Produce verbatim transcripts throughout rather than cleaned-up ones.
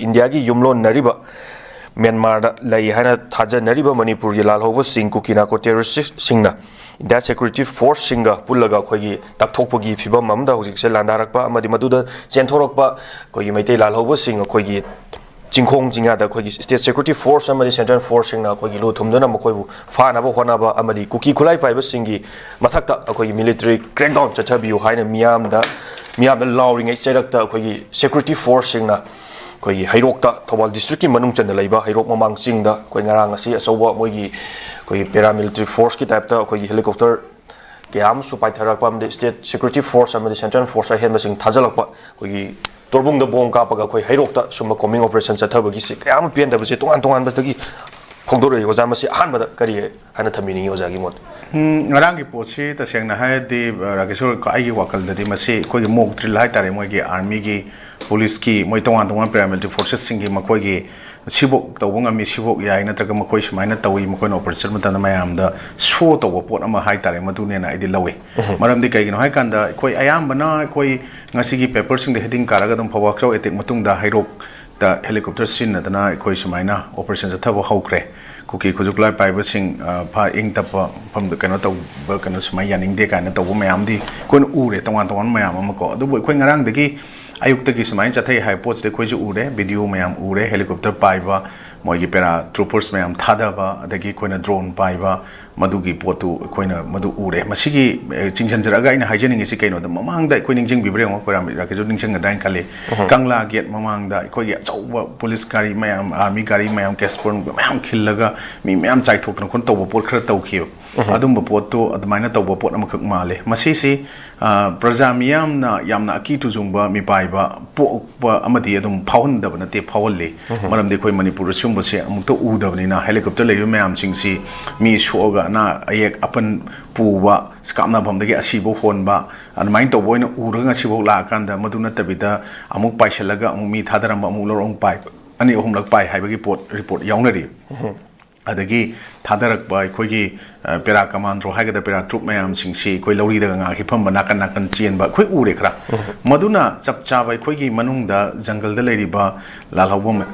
ꯏꯟꯗꯤꯌꯥꯒꯤ ꯌꯨꯝꯂꯣꯟꯅꯔꯤꯕ ꯃ꯭ꯌꯥꯟꯃꯥꯔꯗ ꯂꯩ ꯍꯥꯏꯅ ꯊꯥꯖꯅꯔꯤꯕ ꯃꯅꯤꯄꯨꯔꯒꯤ ꯂꯥꯜꯍꯧꯕꯁꯤꯡ, ꯀꯨꯀꯤ ꯅꯥꯔꯀꯣ ꯇꯦꯔꯣꯔꯤꯁ꯭ꯠꯁꯤꯡꯅ ꯏꯟꯗꯤꯌꯥ ꯁꯦꯀ꯭ꯌꯨꯔꯤꯇꯤ ꯐꯣꯔꯁꯁꯤꯡꯒ ꯄꯨꯜꯂꯒ ꯑꯩꯈꯣꯏꯒꯤ ꯇꯛꯊꯣꯛꯄꯒꯤ ꯐꯤꯕꯝ ꯑꯃꯗ ꯍꯧꯖꯤꯛꯁꯦ ꯂꯥꯟꯗꯥꯔꯛꯄ ꯑꯃꯗꯤ ꯃꯗꯨꯗ ꯆꯦꯟꯊꯣꯔꯛꯄ ꯑꯩꯈꯣꯏꯒꯤ ꯃꯩꯇꯩ ꯂꯥꯜꯍꯧꯕꯁꯤꯡ ꯑꯩꯈꯣꯏꯒꯤ ꯆꯤꯡꯈꯣꯡ ꯆꯤꯡꯌꯥꯗ ꯑꯩꯈꯣꯏꯒꯤ ꯁ꯭ꯇꯦꯠ ꯁꯦꯀ꯭ꯌꯨꯔꯤꯇꯤ ꯐꯣꯔꯁ ꯑꯃꯗꯤ ꯁꯦꯟꯇ꯭ꯔꯦꯜ ꯐꯣꯔꯁꯁꯤꯡꯅ ꯑꯩꯈꯣꯏꯒꯤ ꯂꯨ ꯊꯨꯝꯗꯨꯅ ꯃꯈꯣꯏꯕꯨ ꯐꯥꯅꯕ ꯍꯣꯠꯅꯕ ꯑꯃꯗꯤ ꯀꯨꯀꯤ ꯈꯨꯠꯂꯥꯏ ꯄꯥꯏꯕꯁꯤꯡꯒꯤ ꯃꯊꯛꯇ ꯑꯩꯈꯣꯏꯒꯤ ꯃꯤꯂꯤꯇꯔꯤ ꯀ꯭ꯔꯦꯛꯗꯥꯎꯟ ꯆꯠꯊꯕꯤꯌꯨ ꯍꯥꯏꯅ ꯃꯤꯌꯥꯝꯗ, ꯃꯤꯌꯥꯝꯗ ꯂꯥꯎꯔꯤꯉꯩ ꯆꯩꯔꯛꯇ ꯑꯩꯈꯣꯏꯒꯤ ꯁꯦꯀ꯭ꯌꯨꯔꯤꯇꯤ ꯐꯣꯔꯁꯁꯤꯡꯅ ꯑꯩꯈꯣꯏꯒꯤ ꯍꯩꯔꯣꯛꯇ, ꯊꯧꯕꯥꯜ ꯗꯤꯁꯇ꯭ꯔꯤꯛꯀꯤ ꯃꯅꯨꯡ ꯆꯟꯅ ꯂꯩꯕ ꯍꯩꯔꯣꯛ ꯃꯃꯥꯡ ꯆꯤꯡꯗ ꯑꯩꯈꯣꯏ ꯉꯔꯥꯡ ꯑꯁꯤ ꯑꯆꯧꯕ ꯃꯣꯏꯒꯤ ꯑꯩꯈꯣꯏꯒꯤ ꯄꯦꯔꯥꯃꯤꯂꯤꯇꯔꯤ ꯐꯣꯔꯁꯀꯤ ꯇꯥꯏꯞꯇ ꯑꯩꯈꯣꯏꯒꯤ ꯍꯦꯂꯤꯀꯣꯞꯇꯔ ꯀꯌꯥ ꯑꯃꯁꯨ ꯄꯥꯏꯊꯔꯛꯄ ꯑꯃꯗꯤ ꯁ꯭ꯇꯦꯠ ꯁꯦꯀ꯭ꯌꯨꯔꯤꯇꯤ ꯐꯣꯔꯁ ꯑꯃꯗꯤ ꯁꯦꯟꯇ꯭ꯔꯦꯜ ꯐꯣꯔꯁ ꯑꯍꯦꯟꯕꯁꯤꯡ ꯊꯥꯖꯤꯜꯂꯛꯄ, ꯑꯩꯈꯣꯏꯒꯤ ꯇꯣꯔꯕꯨꯡꯗ ꯕꯣꯝ ꯀꯥꯞꯄꯒ ꯑꯩꯈꯣꯏ ꯍꯩꯔꯣꯛꯇ ꯁꯨꯝꯕ ꯀꯣꯝꯕꯤꯡ ꯑꯣꯄꯔꯦꯁꯟ ꯆꯠꯊꯕꯒꯤꯁꯤ ꯀꯌꯥ ꯑꯃ ꯄꯦꯟꯗꯕꯁꯦ ꯇꯣꯉꯥꯟ ꯇꯣꯉꯥꯟꯕꯗꯒꯤ ꯐꯣꯡꯗꯣꯔꯛꯏ꯫ ꯑꯣꯖꯥ, ꯃꯁꯤ ꯑꯍꯥꯟꯕꯗ ꯀꯔꯤ ꯍꯥꯏꯅ ꯊꯝꯕꯤꯅꯤꯡꯉꯤ ꯑꯣꯖꯥꯒꯤ ꯃꯣꯠ? ꯎꯝ, ꯉꯔꯥꯡꯒꯤ ꯄꯣꯠꯁꯤ ꯇꯁꯦꯡꯅ ꯍꯥꯏꯔꯗꯤ, ꯑ, ꯔꯥꯀꯦꯁꯣꯔ, ꯑꯩꯒꯤ ꯋꯥꯈꯜꯗꯗꯤ ꯃꯁꯤ ꯑꯩꯈꯣꯏꯒꯤ ꯃꯣꯛ ꯗ꯭ꯔꯤꯜ ꯍꯥꯏꯇꯥꯔꯦ, ꯃꯣꯏꯒꯤ ꯑꯥꯔꯃꯤꯒꯤ, ꯄꯨꯂꯤꯁꯀꯤ, ꯃꯣꯏ ꯇꯣꯉꯥꯟ ꯇꯣꯉꯥꯟꯕ ꯄꯦꯔꯥꯃꯤꯂꯤꯇꯔꯤ ꯐꯣꯔꯁꯦꯁꯁꯤꯡꯒꯤ ꯃꯈꯣꯏꯒꯤ ꯁꯤꯐꯧ ꯇꯧꯕ ꯉꯝꯃꯤ, ꯁꯤꯐꯧ ꯌꯥꯏ, ꯅꯠꯇ꯭ꯔꯒ ꯃꯈꯣꯏ ꯁꯨꯃꯥꯏꯅ ꯇꯧꯏ, ꯃꯈꯣꯏꯅ ꯑꯣꯄꯔꯦꯁꯟ ꯃꯇꯝꯗ ꯃꯌꯥꯝꯗ ꯁꯣ ꯇꯧꯕ ꯄꯣꯠ ꯑꯃ ꯍꯥꯏꯇꯥꯔꯦ, ꯃꯗꯨꯅꯦꯅ ꯑꯩꯗꯤ ꯂꯧꯏ꯫ ꯃꯔꯝꯗꯤ ꯀꯩꯒꯤꯅꯣ ꯍꯥꯏꯀꯥꯟꯗ, ꯑꯩꯈꯣꯏ ꯑꯌꯥꯝꯕꯅ ꯑꯩꯈꯣꯏ ꯉꯁꯤꯒꯤ ꯄꯦꯄꯔꯁꯤꯡꯗ ꯍꯦꯗꯤꯡ ꯀꯥꯔꯒ ꯑꯗꯨꯝ ꯐꯧꯕꯥꯛꯆꯧ ꯑꯦꯇꯦꯛ ꯃꯇꯨꯡꯗ ꯍꯩꯔꯣꯛꯇ ꯍꯦꯂꯤꯀꯣꯞꯇꯔ ꯁꯤꯖꯤꯟꯅꯗꯅ ꯑꯩꯈꯣꯏ ꯁꯨꯃꯥꯏꯅ ꯑꯣꯄꯔꯦꯁꯟ ꯆꯠꯊꯕ ꯍꯧꯈ꯭ꯔꯦ꯫ ꯀꯨꯀꯤ ꯈꯨꯠꯁꯨ ꯈꯨꯠꯂꯥꯏ ꯄꯥꯏꯕꯁꯤꯡ, ꯑ, ꯐ-, ꯏꯪ ꯇꯞꯄ ꯃꯐꯝꯗ ꯀꯩꯅꯣ ꯇꯧꯕ, ꯀꯩꯅꯣ ꯁꯨꯃꯥꯏꯅ ꯌꯥꯅꯤꯡꯗꯦ ꯀꯥꯏꯅ ꯇꯧꯕ ꯃꯌꯥꯝꯗꯤ ꯑꯩꯈꯣꯏꯅ ꯎꯔꯦ, ꯇꯣꯉꯥꯟ ꯇꯣꯉꯥꯟꯕ ꯃꯌꯥꯝ ꯑꯃ ꯀꯣ꯫ ꯑꯗꯨꯕꯨ ꯑꯩꯈꯣꯏ ꯉꯔꯥꯡꯗꯒꯤ ꯑꯌꯨꯛꯇꯒꯤ ꯁꯨꯃꯥꯏꯅ ꯆꯠꯊꯩ ꯍꯥꯏꯕ ꯄꯣꯠꯁꯤꯗꯤ ꯑꯩꯈꯣꯏꯁꯨ ꯎꯔꯦ, ꯚꯤꯗꯤꯑꯣ ꯃꯌꯥꯝ ꯎꯔꯦ, ꯍꯦꯂꯤꯀꯣꯞꯇꯔ ꯄꯥꯏꯕ, ꯃꯣꯏꯒꯤ ꯄꯦꯔꯥ ꯇ꯭ꯔꯨꯄꯔꯁ ꯃꯌꯥꯝ ꯊꯥꯗꯕ, ꯑꯗꯒꯤ ꯑꯩꯈꯣꯏꯅ ꯗ꯭ꯔꯣꯟ ꯄꯥꯏꯕ, ꯃꯗꯨꯒꯤ ꯄꯣꯠꯇꯨ ꯑꯩꯈꯣꯏꯅ ꯃꯗꯨ ꯎꯔꯦ꯫ ꯃꯁꯤꯒꯤ, ꯑꯦ, ꯆꯤꯡꯁꯤꯟꯖꯔꯒ ꯑꯩꯅ ꯍꯥꯏꯖꯅꯤꯡꯉꯤꯁꯤ ꯀꯩꯅꯣꯗ, ꯃꯃꯥꯡꯗ ꯑꯩꯈꯣꯏ ꯅꯤꯡꯁꯤꯡꯕꯤꯕ꯭ꯔꯥ ꯌꯦꯡꯉꯣ, ꯑꯩꯈꯣꯏ ꯔꯥꯝ-, ꯔꯥꯀꯦꯁꯁꯨ ꯅꯤꯡꯁꯤꯡꯒꯗ꯭ꯔꯥ ꯍꯥꯏꯅ ꯈꯜꯂꯤ꯫ ꯀꯪꯂꯥ ꯒꯦꯠ ꯃꯃꯥꯡꯗ ꯑꯩꯈꯣꯏꯒꯤ ꯑꯆꯧꯕ ꯄꯨꯂꯤꯁ ꯒꯥꯔꯤ ꯃꯌꯥꯝ, ꯑꯥꯔꯃꯤ ꯒꯥꯔꯤ ꯃꯌꯥꯝ, ꯀꯦꯁꯄꯣꯟ ꯃꯌꯥꯝ ꯈꯤꯜꯂꯒ ꯃꯤ ꯃꯌꯥꯝ ꯆꯥꯏꯊꯣꯛꯇꯅ ꯈꯣꯠꯇꯅ ꯇꯧꯕ ꯄꯣꯠ ꯈꯔ ꯇꯧꯈꯤꯕ꯫ ꯑꯗꯨꯝꯕ ꯄꯣꯠꯇꯣ ꯑꯗꯨꯃꯥꯏꯅ ꯇꯧꯕ ꯄꯣꯠ ꯑꯃꯈꯛ ꯃꯥꯜꯂꯦ꯫ ꯃꯁꯤꯁꯤ, ꯑ, ꯄ꯭ꯔꯖꯥ ꯃꯤꯌꯥꯝꯅ ꯌꯥꯝꯅ ꯑꯀꯤ ꯇꯨꯖꯨꯡꯕ ꯃꯤꯄꯥꯏꯕ ꯄꯣꯛꯄ ꯑꯃꯗꯤ ꯑꯗꯨꯝ ꯐꯥꯎꯍꯟꯗꯕ ꯅꯠꯇꯦ, ꯐꯥꯎꯍꯜꯂꯤ꯫ ꯃꯔꯝꯗꯤ ꯑꯩꯈꯣꯏ ꯃꯅꯤꯄꯨꯔꯗ ꯁꯤꯒꯨꯝꯕꯁꯦ ꯑꯃꯨꯛꯇ ꯎꯗꯕꯅꯤꯅ, ꯍꯦꯂꯤꯀꯣꯞꯇꯔ ꯂꯩꯔꯤꯕ ꯃꯌꯥꯝꯁꯤꯡꯁꯤ ꯃꯤ ꯁꯣꯛꯑꯒ ꯑꯅꯥ ꯑꯌꯦꯛ ꯑꯄꯟ ꯄꯨꯕ, ꯀꯥꯞꯅꯐꯝꯗꯒꯤ ꯑꯁꯤꯕ ꯍꯣꯟꯕ, ꯑꯗꯨꯃꯥꯏꯅ ꯇꯧꯕ ꯑꯣꯏꯅ ꯎꯔꯒ ꯉꯁꯤꯐꯥꯎ ꯂꯥꯛꯑꯀꯥꯟꯗ, ꯃꯗꯨ ꯅꯠꯇꯕꯤꯗ ꯑꯃꯨꯛ ꯄꯥꯏꯁꯤꯜꯂꯒ ꯑꯃꯨꯛ ꯃꯤ ꯊꯥꯗꯔꯝꯕ, ꯑꯃꯨꯛ ꯂꯧꯔ ꯑꯃꯨꯛ ꯄꯥꯏꯕ, ꯑꯅꯤ ꯑꯍꯨꯝꯂꯛ ꯄꯥꯏ ꯍꯥꯏꯕꯒꯤ ꯄꯣꯠ ꯔꯤꯄꯣꯔꯠ ꯌꯥꯎꯅꯔꯤ꯫ ꯑꯗꯒꯤ ꯊꯥꯗꯔꯛꯄ ꯑꯩꯈꯣꯏꯒꯤ ꯄꯦꯔꯥ ꯀꯃꯥꯟꯗ꯭ꯔꯣ ꯍꯥꯏꯒꯗ꯭ꯔꯥ, ꯄꯦꯔꯥ ꯇ꯭ꯔꯨꯞ ꯃꯌꯥꯝꯁꯤꯡꯁꯤ ꯑꯩꯈꯣꯏ ꯂꯧꯔꯤꯗ ꯉꯥꯒꯤ ꯐꯝꯕ ꯅꯥꯀꯟ ꯅꯥꯀꯟ ꯆꯦꯟꯕ ꯑꯩꯈꯣꯏ ꯎꯔꯦ ꯈꯔ꯫ ꯃꯗꯨꯅ ꯆꯞ ꯆꯥꯕ ꯑꯩꯈꯣꯏꯒꯤ ꯃꯅꯨꯡꯗ ꯖꯪꯒꯜꯗ ꯂꯩꯔꯤꯕ ꯂꯥꯜꯍꯧꯕ ꯃ-,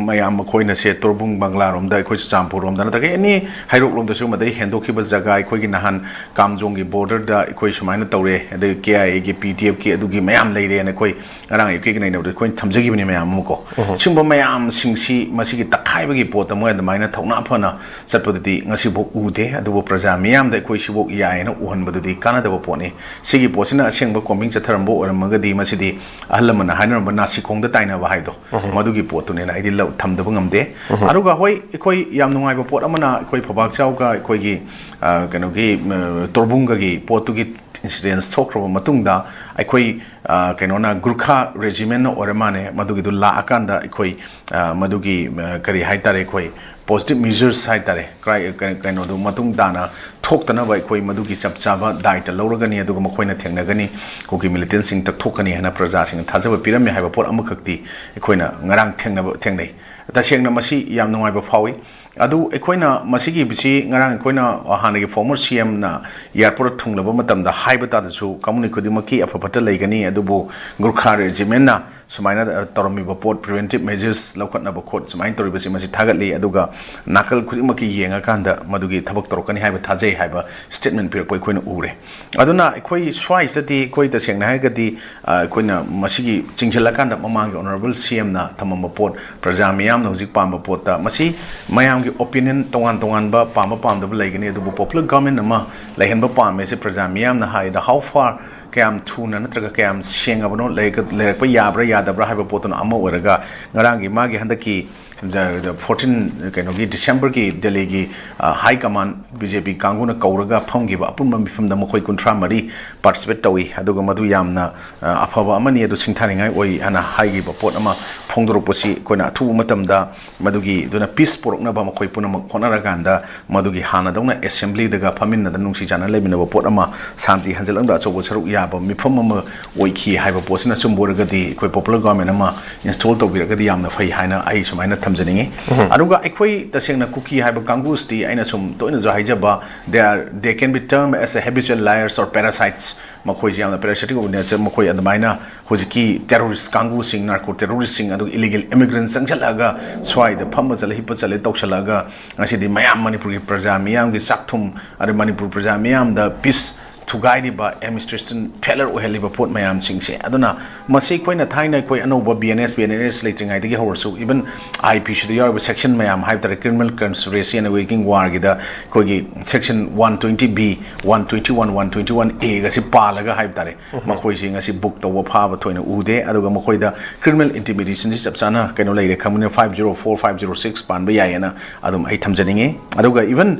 ꯃꯌꯥꯝ ꯃꯈꯣꯏꯅ ꯁꯦ ꯇꯣꯔꯕꯨꯡ ꯕꯪꯒ꯭ꯂꯥꯔꯣꯝꯗ, ꯑꯩꯈꯣꯏ ꯆꯨꯔꯆꯥꯟꯄꯨꯔꯔꯣꯝꯗ ꯅꯠꯇ꯭ꯔꯒ ꯑꯦꯅꯤ ꯍꯩꯔꯣꯛꯂꯣꯝꯗꯁꯨ, ꯃꯗꯩ ꯍꯦꯟꯗꯣꯛꯈꯤꯕ ꯖꯒꯥ ꯑꯩꯈꯣꯏꯒꯤ ꯅꯍꯥꯟ ꯀꯥꯝꯖꯣꯡꯒꯤ ꯕꯣꯔꯗꯔꯗ ꯑꯩꯈꯣꯏ ꯁꯨꯃꯥꯏꯅ ꯇꯧꯔꯦ, ꯑꯗꯒꯤ ꯀꯦ ꯑꯥꯏ ꯑꯦꯒꯤ, ꯄꯤ ꯗꯤ ꯑꯦꯐꯀꯤ ꯑꯗꯨꯒꯤ ꯃꯌꯥꯝ ꯂꯩꯔꯦꯅ ꯑꯩꯈꯣꯏ ꯉꯔꯥꯡ ꯑꯌꯨꯛꯀꯤ ꯅꯩꯅꯕꯗ ꯑꯩꯈꯣꯏꯅ ꯊꯝꯖꯈꯤꯕꯅꯤ ꯃꯌꯥꯝ ꯑꯃ ꯀꯣ꯫ ꯁꯤꯒꯨꯝꯕ ꯃꯌꯥꯝꯁꯤꯡꯁꯤ ꯃꯁꯤꯒꯤ ꯇꯛꯈꯥꯏꯕꯒꯤ ꯄꯣꯠꯇ ꯃꯣꯏ ꯑꯗꯨꯃꯥꯏꯅ ꯊꯧꯅꯥ ꯐꯅ ꯆꯠꯄꯗꯨꯗꯤ ꯉꯁꯤꯐꯥꯎ ꯎꯗꯦ꯫ ꯑꯗꯨꯕꯨ ꯄ꯭ꯔꯖꯥ ꯃꯤꯌꯥꯝꯗ ꯑꯩꯈꯣꯏ ꯁꯤꯐꯥꯎ ꯌꯥꯏꯌꯦꯅ ꯎꯍꯟꯕꯗꯨꯗꯤ ꯀꯥꯟꯅꯗꯕ ꯄꯣꯠꯅꯤ꯫ ꯁꯤꯒꯤ ꯄꯣꯠꯁꯤꯅ ꯑꯁꯦꯡꯕ ꯀꯣꯝꯕꯤꯡ ꯆꯠꯊꯔꯝꯕ ꯑꯣꯏꯔꯝꯃꯒꯗꯤ ꯃꯁꯤꯗꯤ ꯑꯍꯜ ꯂꯃꯟꯅ ꯍꯥꯏꯅꯔꯝꯕ ꯅꯥꯁꯤꯈꯣꯡꯗ ꯇꯥꯏꯅꯕ ꯍꯥꯏꯗꯣ, ꯃꯗꯨꯒꯤ ꯄꯣꯠꯇꯨꯅꯦꯅ ꯑꯩꯗꯤ ꯂꯧ-, ꯊꯝꯗꯕ ꯉꯝꯗꯦ꯫ ꯑꯗꯨꯒ ꯍꯣꯏ, ꯑꯩꯈꯣꯏ ꯌꯥꯝ ꯅꯨꯡꯉꯥꯏꯕ ꯄꯣꯠ ꯑꯃꯅ ꯑꯩꯈꯣꯏ ꯐꯧꯕꯥꯛꯆꯥꯎꯒ ꯑꯩꯈꯣꯏꯒꯤ, ꯑ, ꯀꯩꯅꯣꯒꯤ, ꯑ, ꯇꯣꯔꯕꯨꯡꯒꯒꯤ ꯄꯣꯠꯇꯨꯒꯤ ꯏꯟꯁꯤꯗꯦꯟꯁ ꯊꯣꯛꯈ꯭ꯔꯕ ꯃꯇꯨꯡꯗ ꯑꯩꯈꯣꯏ, ꯑ, ꯀꯩꯅꯣꯅ, ꯒꯨꯔꯈꯥ ꯔꯦꯖꯤꯃꯦꯟꯅ ꯑꯣꯏꯔ ꯃꯥꯜꯂꯦ, ꯃꯗꯨꯒꯤꯗꯨ ꯂꯥꯛꯑꯀꯥꯟꯗ ꯑꯩꯈꯣꯏ, ꯑ, ꯃꯗꯨꯒꯤ, ꯑ, ꯀꯔꯤ ꯍꯥꯏꯇꯥꯔꯦ, ꯑꯩꯈꯣꯏ ꯄꯣꯖꯤꯇꯤꯚ ꯃꯤꯖꯔꯁ ꯍꯥꯏꯇꯥꯔꯦ, ꯀ꯭ꯔꯥꯏ-, ꯀꯩ-, ꯀꯩꯅꯣꯗꯨ ꯃꯇꯨꯡ ꯇꯥꯅ ꯊꯣꯛꯇꯅꯕ ꯑꯩꯈꯣꯏ ꯃꯗꯨꯒꯤ ꯆꯞ ꯆꯥꯕ ꯗꯥꯏꯇ ꯂꯧꯔꯒꯅꯤ, ꯑꯗꯨꯒ ꯃꯈꯣꯏꯅ ꯊꯦꯡꯅꯒꯅꯤ, ꯀꯨꯀꯤ ꯃꯤꯂꯤꯇꯦꯟꯁꯤꯡ ꯇꯛꯊꯣꯛꯀꯅꯤ ꯍꯥꯏꯅ ꯄ꯭ꯔꯖꯥꯁꯤꯡꯅ ꯊꯥꯖꯕ ꯄꯤꯔꯝꯃꯤ ꯍꯥꯏꯕ ꯄꯣꯠ ꯑꯃꯈꯛꯇꯤ ꯑꯩꯈꯣꯏꯅ ꯉꯔꯥꯡ ꯊꯦꯡꯅꯕ, ꯊꯦꯡꯅꯩ꯫ ꯇꯁꯦꯡꯅ ꯃꯁꯤ ꯌꯥꯝ ꯅꯨꯡꯉꯥꯏꯕ ꯐꯥꯎꯏ꯫ ꯑꯗꯨ ꯑꯩꯈꯣꯏꯅ ꯃꯁꯤꯒꯤꯁꯤ ꯉꯔꯥꯡ ꯑꯩꯈꯣꯏꯅ ꯍꯥꯟꯅꯒꯤ ꯐꯣꯔꯃꯔ ꯁꯤ ꯑꯦꯝꯅ ꯑꯦꯌꯥꯔꯄꯣꯔꯠ ꯊꯨꯡꯂꯕ ꯃꯇꯝꯗ ꯍꯥꯏꯕ ꯇꯥꯗꯁꯨ ꯀꯝꯄꯅꯤ ꯈꯨꯗꯤꯡꯃꯛꯀꯤ ꯑꯐ ꯐꯠꯇ ꯂꯩꯒꯅꯤ, ꯑꯗꯨꯕꯨ ꯒꯨꯔꯈꯥ ꯔꯦꯖꯤꯃꯦꯟꯅ ꯁꯨꯃꯥꯏꯅ, ꯑ, ꯇꯧꯔꯝꯃꯤꯕ ꯄꯣꯠ, ꯄ꯭ꯔꯤꯚꯦꯟꯇꯤꯚ ꯃꯦꯖꯔꯁ ꯂꯧꯈꯠꯅꯕ ꯈꯣꯠ ꯁꯨꯃꯥꯏꯅ ꯇꯧꯔꯤꯕꯁꯤ ꯃꯁꯤ ꯊꯥꯒꯠꯂꯤ꯫ ꯑꯗꯨꯒ ꯅꯥꯀꯜ ꯈꯨꯗꯤꯡꯃꯛꯀꯤ ꯌꯦꯡꯉꯀꯥꯟꯗ ꯃꯗꯨꯒꯤ ꯊꯕꯛ ꯇꯧꯔꯛꯀꯅꯤ ꯍꯥꯏꯕ ꯊꯥꯖꯩ ꯍꯥꯏꯕ ꯁ꯭ꯇꯦꯠꯃꯦꯟ ꯄꯤꯔꯛꯄ ꯑꯩꯈꯣꯏꯅ ꯎꯔꯦ꯫ ꯑꯗꯨꯅ ꯑꯩꯈꯣꯏ ꯁ꯭ꯋꯥꯏꯁꯤꯗꯗꯤ ꯑꯩꯈꯣꯏ ꯇꯁꯦꯡꯅ ꯍꯥꯏꯔꯒꯗꯤ, ꯑ, ꯑꯩꯈꯣꯏꯅ ꯃꯁꯤꯒꯤ ꯆꯤꯡꯁꯤꯜꯂꯀꯥꯟꯗ ꯃꯃꯥꯡꯒꯤ ꯑꯣꯅꯔꯦꯕꯜ ꯁꯤ ꯑꯦꯝꯅ ꯊꯝꯃꯝꯕ ꯄꯣꯠ, ꯄ꯭ꯔꯖꯥ ꯃꯤꯌꯥꯝꯅ ꯍꯧꯖꯤꯛ ꯄꯥꯝꯕ ꯄꯣꯠꯇ, ꯃꯁꯤ ꯃꯌꯥꯝꯒꯤ ꯑꯣꯄꯤꯅꯤꯌꯟ ꯇꯣꯉꯥꯟ ꯇꯣꯉꯥꯟꯕ, ꯄꯥꯝꯕ ꯄꯥꯝꯗꯕ ꯂꯩꯒꯅꯤ, ꯑꯗꯨꯕꯨ ꯄꯣꯄꯨꯂꯔ ꯒꯚꯔꯟꯃꯦꯟꯠ ꯑꯃ ꯂꯩꯍꯟꯕ ꯄꯥꯝꯃꯦꯁꯦ ꯄ꯭ꯔꯖꯥ ꯃꯤꯌꯥꯝꯅ ꯍꯥꯏꯗ, how far, ꯀꯌꯥꯝ ꯊꯨꯅ ꯅꯠꯇ꯭ꯔꯒ ꯀꯌꯥꯝ ꯁꯦꯡꯉꯕꯅꯣ, ꯂꯩꯔꯛ-, ꯂꯩꯔꯛꯄ ꯌꯥꯕ꯭ꯔꯥ ꯌꯥꯗꯕ꯭ꯔꯥ ꯍꯥꯏꯕ ꯄꯣꯠꯇꯨꯅ ꯑꯃ ꯑꯣꯏꯔꯒ, ꯉꯔꯥꯡꯒꯤ ꯃꯥꯒꯤ ꯍꯟꯗꯛꯀꯤ ꯖ-, ꯖ-, ꯐꯣꯔꯇꯤꯟ, ꯀꯩꯅꯣꯒꯤ, ꯗꯤꯁꯦꯝꯕꯔꯒꯤ ꯗꯦꯜꯂꯤꯒꯤ, ꯑ, ꯍꯥꯏ ꯀꯃꯥꯟ ꯕꯤ ꯖꯦ ꯄꯤ ꯀꯥꯡꯕꯨꯅ ꯀꯧꯔꯒ ꯐꯝꯈꯤꯕ ꯑꯄꯨꯟꯕ ꯃꯤꯐꯝꯗ ꯃꯈꯣꯏ ꯀꯨꯟꯊ꯭ꯔꯥ ꯃꯔꯤ ꯄꯥꯔꯇꯤꯁꯤꯄꯦꯠ ꯇꯧꯏ꯫ ꯑꯗꯨꯒ ꯃꯗꯨ ꯌꯥꯝꯅ, ꯑ, ꯑꯐꯕ ꯑꯃꯅꯤ, ꯑꯗꯨ ꯁꯤꯡꯊꯥꯅꯤꯡꯉꯥꯏ ꯑꯣꯏ ꯍꯥꯏꯅ ꯍꯥꯏꯈꯤꯕ ꯄꯣꯠ ꯑꯃ ꯐꯣꯡꯗꯣꯔꯛꯄꯁꯤ ꯑꯩꯈꯣꯏꯅ ꯑꯊꯨꯕ ꯃꯇꯝꯗ ꯃꯗꯨꯒꯤ ꯑꯗꯨꯅ ꯄꯤꯁ ꯄꯨꯔꯛꯅꯕ ꯃꯈꯣꯏ ꯄꯨꯝꯅꯃꯛ ꯍꯣꯠꯅꯔꯀꯥꯟꯗ ꯃꯗꯨꯒꯤ ꯍꯥꯟꯅꯗꯧꯅ ꯑꯦꯁꯦꯝꯕ꯭ꯂꯤꯗꯒ ꯐꯝꯃꯤꯟꯅꯗꯅ ꯅꯨꯡꯁꯤ ꯆꯥꯟꯅꯅ ꯂꯩꯃꯤꯟꯅꯕ ꯄꯣꯠ ꯑꯃ ꯁꯥꯟꯇꯤ ꯍꯟꯖꯤꯜꯂꯛꯅꯕ ꯑꯆꯧꯕ ꯁꯔꯨꯛ ꯌꯥꯕ ꯃꯤꯐꯝ ꯑꯃ ꯑꯣꯏꯈꯤ ꯍꯥꯏꯕ ꯄꯣꯠꯁꯤꯅ ꯑꯆꯨꯝꯕ ꯑꯣꯏꯔꯒꯗꯤ ꯑꯩꯈꯣꯏ ꯄꯣꯄꯨꯂꯔ ꯒꯣꯚꯔꯟꯃꯦꯟ ꯑꯃ ꯏꯟꯁꯇꯣꯜ ꯇꯧꯕꯤꯔꯒꯗꯤ ꯌꯥꯝꯅ ꯐꯩ ꯍꯥꯏꯅ ꯑꯩ ꯁꯨꯃꯥꯏꯅ ꯊꯝꯖꯅꯤꯡꯉꯤ꯫ ꯑꯗꯨꯒ ꯑꯩꯈꯣꯏ ꯇꯁꯦꯡꯅ ꯀꯨꯀꯤ ꯍꯥꯏꯕ ꯀꯥꯡꯕꯨꯁꯤꯗꯤ ꯑꯩꯅ ꯁꯨꯝ ꯇꯣꯏꯅꯁꯨ ꯍꯥꯏꯖꯕ, they are, they can be termed as a habitual liars or parasites. ꯃꯈꯣꯏꯁꯦ ꯌꯥꯝꯅ parasitic ꯑꯣꯏꯅ ꯃꯈꯣꯏ ꯑꯗꯨꯃꯥꯏꯅ ꯍꯧꯖꯤꯛꯀꯤ ꯇꯦꯔꯣꯔꯤꯁ ꯀꯥꯡꯕꯨꯁꯤꯡ, ꯅꯥꯔꯀꯣ ꯇꯦꯔꯣꯔꯤꯁꯁꯤꯡ, ꯑꯗꯨꯒ ꯏꯂꯤꯒꯦꯜ ꯏꯃꯤꯒ꯭ꯔꯦꯟ ꯆꯪꯁꯤꯜꯂꯛꯑꯒ ꯁ꯭ꯋꯥꯏꯗ ꯐꯝꯕ ꯆꯠꯂꯦ, ꯍꯤꯞꯄ ꯆꯠꯂꯦ ꯇꯧꯁꯤꯜꯂꯛꯑꯒ ꯉꯁꯤꯗꯤ ꯃꯌꯥꯝ ꯃꯅꯤꯄꯨꯔꯒꯤ ꯄ꯭ꯔꯖꯥ ꯃꯤꯌꯥꯝꯒꯤ ꯆꯥꯛꯊꯨꯝ, ꯑꯗꯩ ꯃꯅꯤꯄꯨꯔ ꯄ꯭ꯔꯖꯥ ꯃꯤꯌꯥꯝꯗ ꯄꯤꯁ ꯊꯨꯒꯥꯏꯔꯤꯕ ꯑꯦꯗꯃꯤꯅꯤꯁꯇ꯭ꯔꯦꯁꯟ ꯐꯦꯂꯔ ꯑꯣꯏꯍꯜꯂꯤꯕ ꯄꯣꯠ ꯃꯌꯥꯝꯁꯤꯡꯁꯦ꯫ ꯑꯗꯨꯅ ꯃꯁꯤ ꯑꯩꯈꯣꯏꯅ ꯊꯥꯏꯅ ꯑꯩꯈꯣꯏ ꯑꯅꯧꯕ B N S, B N S ꯂꯩꯇ꯭ꯔꯤꯉꯩꯗꯒꯤ ꯍꯧꯔꯁꯨ, ꯏꯚꯟ ꯑꯥꯏ ꯄꯤꯁꯤꯗ ꯌꯥꯎꯔꯤꯕ ꯁꯦꯛꯁꯟ ꯃꯌꯥꯝ ꯍꯥꯏꯕ ꯇꯥꯔꯦ, criminal conspiracy and waging warꯒꯤꯗ ꯑꯩꯈꯣꯏꯒꯤ section one twenty B, one twenty one, one twenty one ꯑꯦꯒꯁꯤ ꯄꯥꯜꯂꯒ ꯍꯥꯏꯕ ꯇꯥꯔꯦ, ꯃꯈꯣꯏꯁꯤ ꯉꯁꯤ ꯕꯨꯛ ꯇꯧꯕ ꯐꯥꯕ ꯊꯣꯏꯅ ꯎꯗꯦ꯫ ꯑꯗꯨꯒ ꯃꯈꯣꯏꯗ ꯀ꯭ꯔꯤꯃꯤꯅꯦꯜ ꯏꯟꯇꯤꯃꯤꯗꯦꯁꯟꯁꯤ ꯆꯞ ꯆꯥꯅ ꯀꯩꯅꯣ ꯂꯩꯔꯦ ꯈꯪꯕꯅꯤꯅ, five zero four, five zero six ꯄꯥꯟꯕ ꯌꯥꯏꯌꯦꯅ ꯑꯗꯨꯝ ꯑꯩ ꯊꯝꯖꯅꯤꯡꯉꯤ꯫ ꯑꯗꯨꯒ ꯏꯚꯟ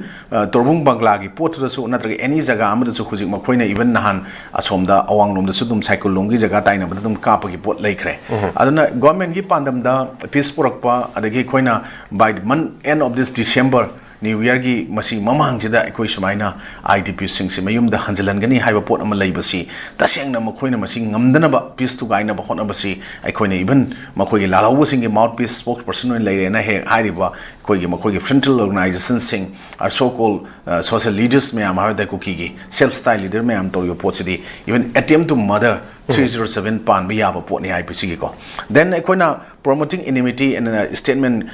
ꯇꯣꯔꯕꯨꯡ ꯕꯪꯒ꯭ꯂꯥꯒꯤ ꯄꯣꯠꯇꯨꯗꯁꯨ ꯅꯠꯇ꯭ꯔꯒ ꯑꯦꯅꯤ ꯖꯒꯥ ꯑꯃꯗꯁꯨ ꯍꯧꯖꯤꯛ ꯃꯈꯣꯏꯅ ꯏꯚꯟ ꯅꯍꯥꯟ ꯑꯁꯣꯝꯗ ꯑꯋꯥꯡꯂꯣꯝꯗꯁꯨ ꯑꯗꯨꯝ ꯁꯥꯏꯀꯨꯜꯂꯣꯝꯒꯤ ꯖꯒꯥ ꯇꯥꯏꯅꯕꯗ ꯑꯗꯨꯝ ꯀꯥꯞꯄꯒꯤ ꯄꯣꯠ ꯂꯩꯈ꯭ꯔꯦ꯫ ꯑꯗꯨꯅ ꯒꯣꯔꯃꯦꯟꯒꯤ ꯄꯥꯟꯗꯝꯗ ꯄꯤꯁ ꯄꯨꯔꯛꯄ, ꯑꯗꯒꯤ ꯑꯩꯈꯣꯏꯅ by month end of this December, new ꯌꯔꯒꯤ ꯃꯁꯤ ꯃꯃꯥꯡꯁꯤꯗ ꯑꯩꯈꯣꯏ ꯁꯨꯃꯥꯏꯅ ꯑꯥꯏ ꯗꯤ ꯄꯤꯁꯤꯡꯁꯤ ꯃꯌꯨꯝꯗ ꯍꯟꯖꯤꯜꯍꯟꯒꯅꯤ ꯍꯥꯏꯕ ꯄꯣꯠ ꯑꯃ ꯂꯩꯕꯁꯤ, ꯇꯁꯦꯡꯅ ꯃꯈꯣꯏꯅ ꯃꯁꯤ ꯉꯝꯗꯅꯕ, ꯄꯤꯁ ꯊꯨꯒꯥꯏꯅꯕ ꯍꯣꯠꯅꯕꯁꯤ ꯑꯩꯈꯣꯏꯅ ꯏꯚꯟ ꯃꯈꯣꯏꯒꯤ ꯂꯥꯜꯍꯧꯕꯁꯤꯡꯒꯤ ꯃꯥꯎꯠ ꯄꯤꯁ, ꯁ꯭ꯄꯣꯛꯁ ꯄꯔꯁꯟ ꯑꯣꯏꯅ ꯂꯩꯔꯦꯅ ꯍꯦꯛ ꯍꯥꯏꯔꯤꯕ ꯑꯩꯈꯣꯏꯒꯤ ꯃꯈꯣꯏꯒꯤ ꯐ꯭ꯔꯟꯇꯦꯜ ꯑꯣꯔꯒꯅꯥꯏꯖꯦꯁꯟꯁꯤꯡ, so called social leaders ꯃꯌꯥꯝ ꯍꯥꯏꯕ ꯇꯥꯔꯦ, ꯀꯨꯀꯤꯒꯤ ꯁꯦꯜꯐ ꯁ꯭ꯇꯥꯏꯜ ꯂꯤꯗꯔ ꯃꯌꯥꯝ ꯇꯧꯔꯤꯕ ꯄꯣꯠꯁꯤꯗꯤ, even attempt to murder, three zero seven ꯄꯥꯟꯕ ꯌꯥꯕ ꯄꯣꯠꯅꯤ ꯑꯥꯏ ꯄꯤ ꯁꯤꯒꯤꯀꯣ꯫ Then ꯑꯩꯈꯣꯏꯅ promoting enmity and statement,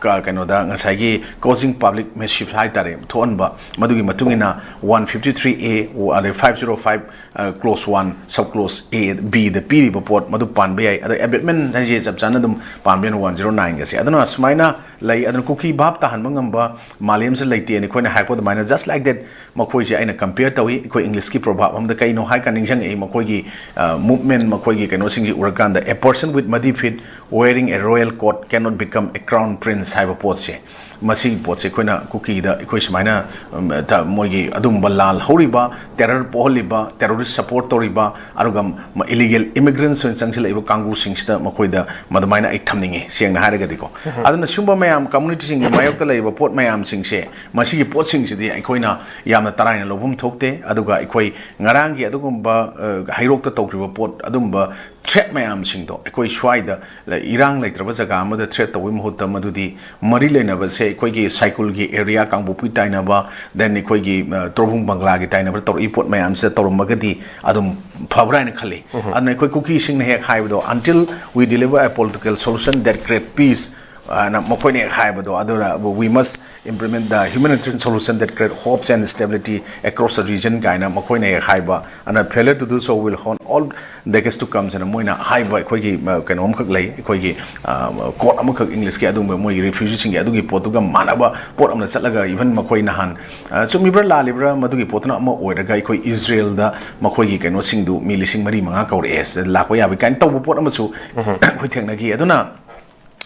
ꯀꯩꯅꯣꯗ ꯉꯁꯥꯏꯒꯤ causing public mischief ꯍꯥꯏ ꯇꯥꯔꯦ, ꯊꯣꯛꯍꯟꯕ, ꯃꯗꯨꯒꯤ ꯃꯇꯨꯡ ꯏꯟꯅ ꯋꯥꯟ ꯐꯤꯐꯇꯤ ꯊ꯭ꯔꯤ ꯑꯦ, ꯑꯗꯩ five zero five, clause one, sub clause A, ꯕꯤꯗ ꯄꯤꯔꯤꯕ ꯄꯣꯠ ꯃꯗꯨ ꯄꯥꯟꯕ ꯌꯥꯏ꯫ ꯑꯗ ꯑꯦꯕꯦꯠꯃꯦꯟ ꯍꯥꯏꯁꯦ ꯆꯞ ꯆꯥꯅ ꯑꯗꯨꯝ ꯄꯥꯟꯕ ꯌꯥꯏ, ꯋꯥꯟ ꯖꯤꯔꯣ ꯅꯥꯏꯟꯒꯁꯦ꯫ ꯑꯗꯨꯅ ꯁꯨꯃꯥꯏꯅ ꯂꯩ꯫ ꯑꯗꯨꯅ ꯀꯨꯀꯤ ꯚꯥꯞ ꯇꯥꯍꯟꯕ ꯉꯝꯕ ꯃꯥꯂꯦꯝꯁꯦ ꯂꯩꯇꯦꯅ ꯑꯩꯈꯣꯏꯅ ꯍꯥꯏꯔꯛꯄ ꯑꯗꯨꯃꯥꯏꯅ, just like that, ꯃꯈꯣꯏꯁꯦ ꯑꯩꯅ compare ꯇꯧꯏ꯫ ꯑꯩꯈꯣꯏ ꯏꯪꯂꯤꯁꯀꯤ proverb ꯑꯃꯗ ꯀꯩꯅꯣ ꯍꯥꯏ ꯀꯥꯟꯗ ꯅꯤꯡꯁꯤꯡꯉꯛꯏ, ꯃꯈꯣꯏꯒꯤ movement, ꯃꯈꯣꯏꯒꯤ ꯀꯩꯅꯣꯁꯤꯡꯁꯤ ꯎꯔꯀꯥꯟꯗ, "A person with muddy feet "Wearing a royal coat cannot become a crown prince" ꯍꯥꯏꯕ ꯄꯣꯠꯁꯦ, ꯃꯁꯤꯒꯤ ꯄꯣꯠꯁꯦ ꯑꯩꯈꯣꯏꯅ ꯀꯨꯀꯤꯗ ꯑꯩꯈꯣꯏ ꯁꯨꯃꯥꯏꯅ, ꯎꯝ, ꯊ-, ꯃꯣꯏꯒꯤ ꯑꯗꯨꯒꯨꯝꯕ ꯂꯥꯜ ꯍꯧꯔꯤꯕ, ꯇꯦꯔꯔ ꯄꯣꯛꯍꯜꯂꯤꯕ, ꯇꯦꯔꯣꯔꯤꯁ ꯁꯄꯣꯔꯠ ꯇꯧꯔꯤꯕ, ꯑꯗꯨꯒ ꯏꯂꯤꯒꯦꯜ ꯏꯃꯤꯒ꯭ꯔꯦꯟꯁ ꯑꯣꯏꯅ ꯆꯪꯁꯤꯜꯂꯛꯏꯕ ꯀꯥꯡꯕꯨꯁꯤꯡꯁꯤꯗ ꯃꯈꯣꯏꯗ ꯃꯗꯨꯃꯥꯏꯅ ꯑꯩ ꯊꯝꯅꯤꯡꯉꯤ, ꯁꯦꯡꯅ ꯍꯥꯏꯔꯒꯗꯤꯀꯣ꯫ ꯑꯗꯨꯅ ꯁꯨꯝꯕ ꯃꯌꯥꯝ, ꯀꯝꯃꯨꯅꯤꯇꯤꯁꯤꯡꯒꯤ ꯃꯥꯌꯣꯛꯇ ꯂꯩꯔꯤꯕ ꯄꯣꯠ ꯃꯌꯥꯝꯁꯤꯡꯁꯦ, ꯃꯁꯤꯒꯤ ꯄꯣꯠꯁꯤꯡꯁꯤꯗꯤ ꯑꯩꯈꯣꯏꯅ ꯌꯥꯝꯅ ꯇꯔꯥꯏꯅ ꯂꯧꯐꯝ ꯊꯣꯛꯇꯦ꯫ ꯑꯗꯨꯒ ꯑꯩꯈꯣꯏ ꯉꯔꯥꯡꯒꯤ ꯑꯗꯨꯒꯨꯝꯕ, ꯑ, ꯍꯩꯔꯣꯛꯇ ꯇꯧꯈ꯭ꯔꯤꯕ ꯄꯣꯠ, ꯑꯗꯨꯝꯕ ꯊ꯭ꯔꯦꯠ ꯃꯌꯥꯝꯁꯤꯡꯗꯣ ꯑꯩꯈꯣꯏ ꯁ꯭ꯋꯥꯏꯗ ꯂ-, ꯏꯔꯥꯡ ꯂꯩꯇ꯭ꯔꯕ ꯖꯒꯥ ꯑꯃꯗ ꯊ꯭ꯔꯦꯠ ꯇꯧꯕꯒꯤ ꯃꯍꯨꯠꯇ, ꯃꯗꯨꯗꯤ ꯃꯔꯤ ꯂꯩꯅꯕꯁꯦ, ꯑꯩꯈꯣꯏꯒꯤ ꯁꯥꯏꯀꯨꯜꯒꯤ ꯑꯦꯔꯤꯌꯥ, ꯀꯥꯡꯄꯣꯛꯄꯤ ꯇꯥꯏꯅꯕ, then ꯑꯩꯈꯣꯏꯒꯤ, ꯑ, ꯇꯣꯔꯕꯨꯡ ꯕꯪꯒ꯭ꯂꯥꯒꯤ ꯇꯥꯏꯅꯕ ꯇꯧꯔꯛꯏ ꯄꯣꯠ ꯃꯌꯥꯝꯁꯤꯗ ꯇꯧꯔꯝꯃꯒꯗꯤ ꯑꯗꯨꯝ ꯐꯕ꯭ꯔꯥ ꯍꯥꯏꯅ ꯈꯜꯂꯤ꯫ ꯑꯗꯨꯅ ꯑꯩꯈꯣꯏ ꯀꯨꯀꯤꯁꯤꯡꯅ ꯍꯦꯛ ꯍꯥꯏꯕꯗꯣ, "Until we deliver a political solution that create peace" ꯍꯥꯏꯅ ꯃꯈꯣꯏꯅ ꯍꯦꯛ ꯍꯥꯏꯕꯗꯣ, ꯑꯗꯨꯅ "We must implement the humanitarian solution that create hopes and stability across the region" ꯀꯥꯏꯅ ꯃꯈꯣꯏꯅ ꯍꯦꯛ ꯍꯥꯏꯕ, ꯑꯗꯨꯅ "Failure to do so will haunt all decades to come" ꯍꯥꯏꯅ ꯃꯣꯏꯅ ꯍꯥꯏꯕ ꯑꯩꯈꯣꯏꯒꯤ, ꯑ, ꯀꯩꯅꯣ ꯑꯃꯈꯛ ꯂꯩ, ꯑꯩꯈꯣꯏꯒꯤ, ꯑ, ꯀꯣꯠ ꯑꯃꯈꯛ ꯏꯪꯂꯤꯁꯀꯤ, ꯑꯗꯨꯒꯨꯝꯕ ꯃꯣꯏꯒꯤ ꯔꯤꯐ꯭ꯌꯨꯖꯤꯁꯤꯡꯒꯤ ꯑꯗꯨꯒꯤ ꯄꯣꯠꯇꯨꯒ ꯃꯥꯟꯅꯕ ꯄꯣꯠ ꯑꯃꯅ ꯆꯠꯂꯒ, ꯏꯚꯟ ꯃꯈꯣꯏ ꯅꯍꯥꯟ, ꯑ, ꯆꯨꯝꯃꯤꯕ꯭ꯔꯥ ꯂꯥꯜꯂꯤꯕ꯭ꯔꯥ ꯃꯗꯨꯒꯤ ꯄꯣꯠꯇꯨꯅ ꯑꯃ ꯑꯣꯏꯔꯒ, ꯑꯩꯈꯣꯏ ꯏꯖꯔꯦꯜꯗ ꯃꯈꯣꯏꯒꯤ ꯀꯩꯅꯣꯁꯤꯡꯗꯨ ꯃꯤ ꯂꯤꯁꯤꯡ ꯃꯔꯤ ꯃꯉꯥ ꯀꯧꯔꯛꯑꯦ, ꯂꯥꯛꯄ ꯌꯥꯕ ꯀꯥꯏꯅ ꯇꯧꯕ ꯄꯣꯠ ꯑꯃꯁꯨ ꯑꯩꯈꯣꯏ ꯊꯦꯡꯅꯈꯤ꯫ ꯑꯗꯨꯅ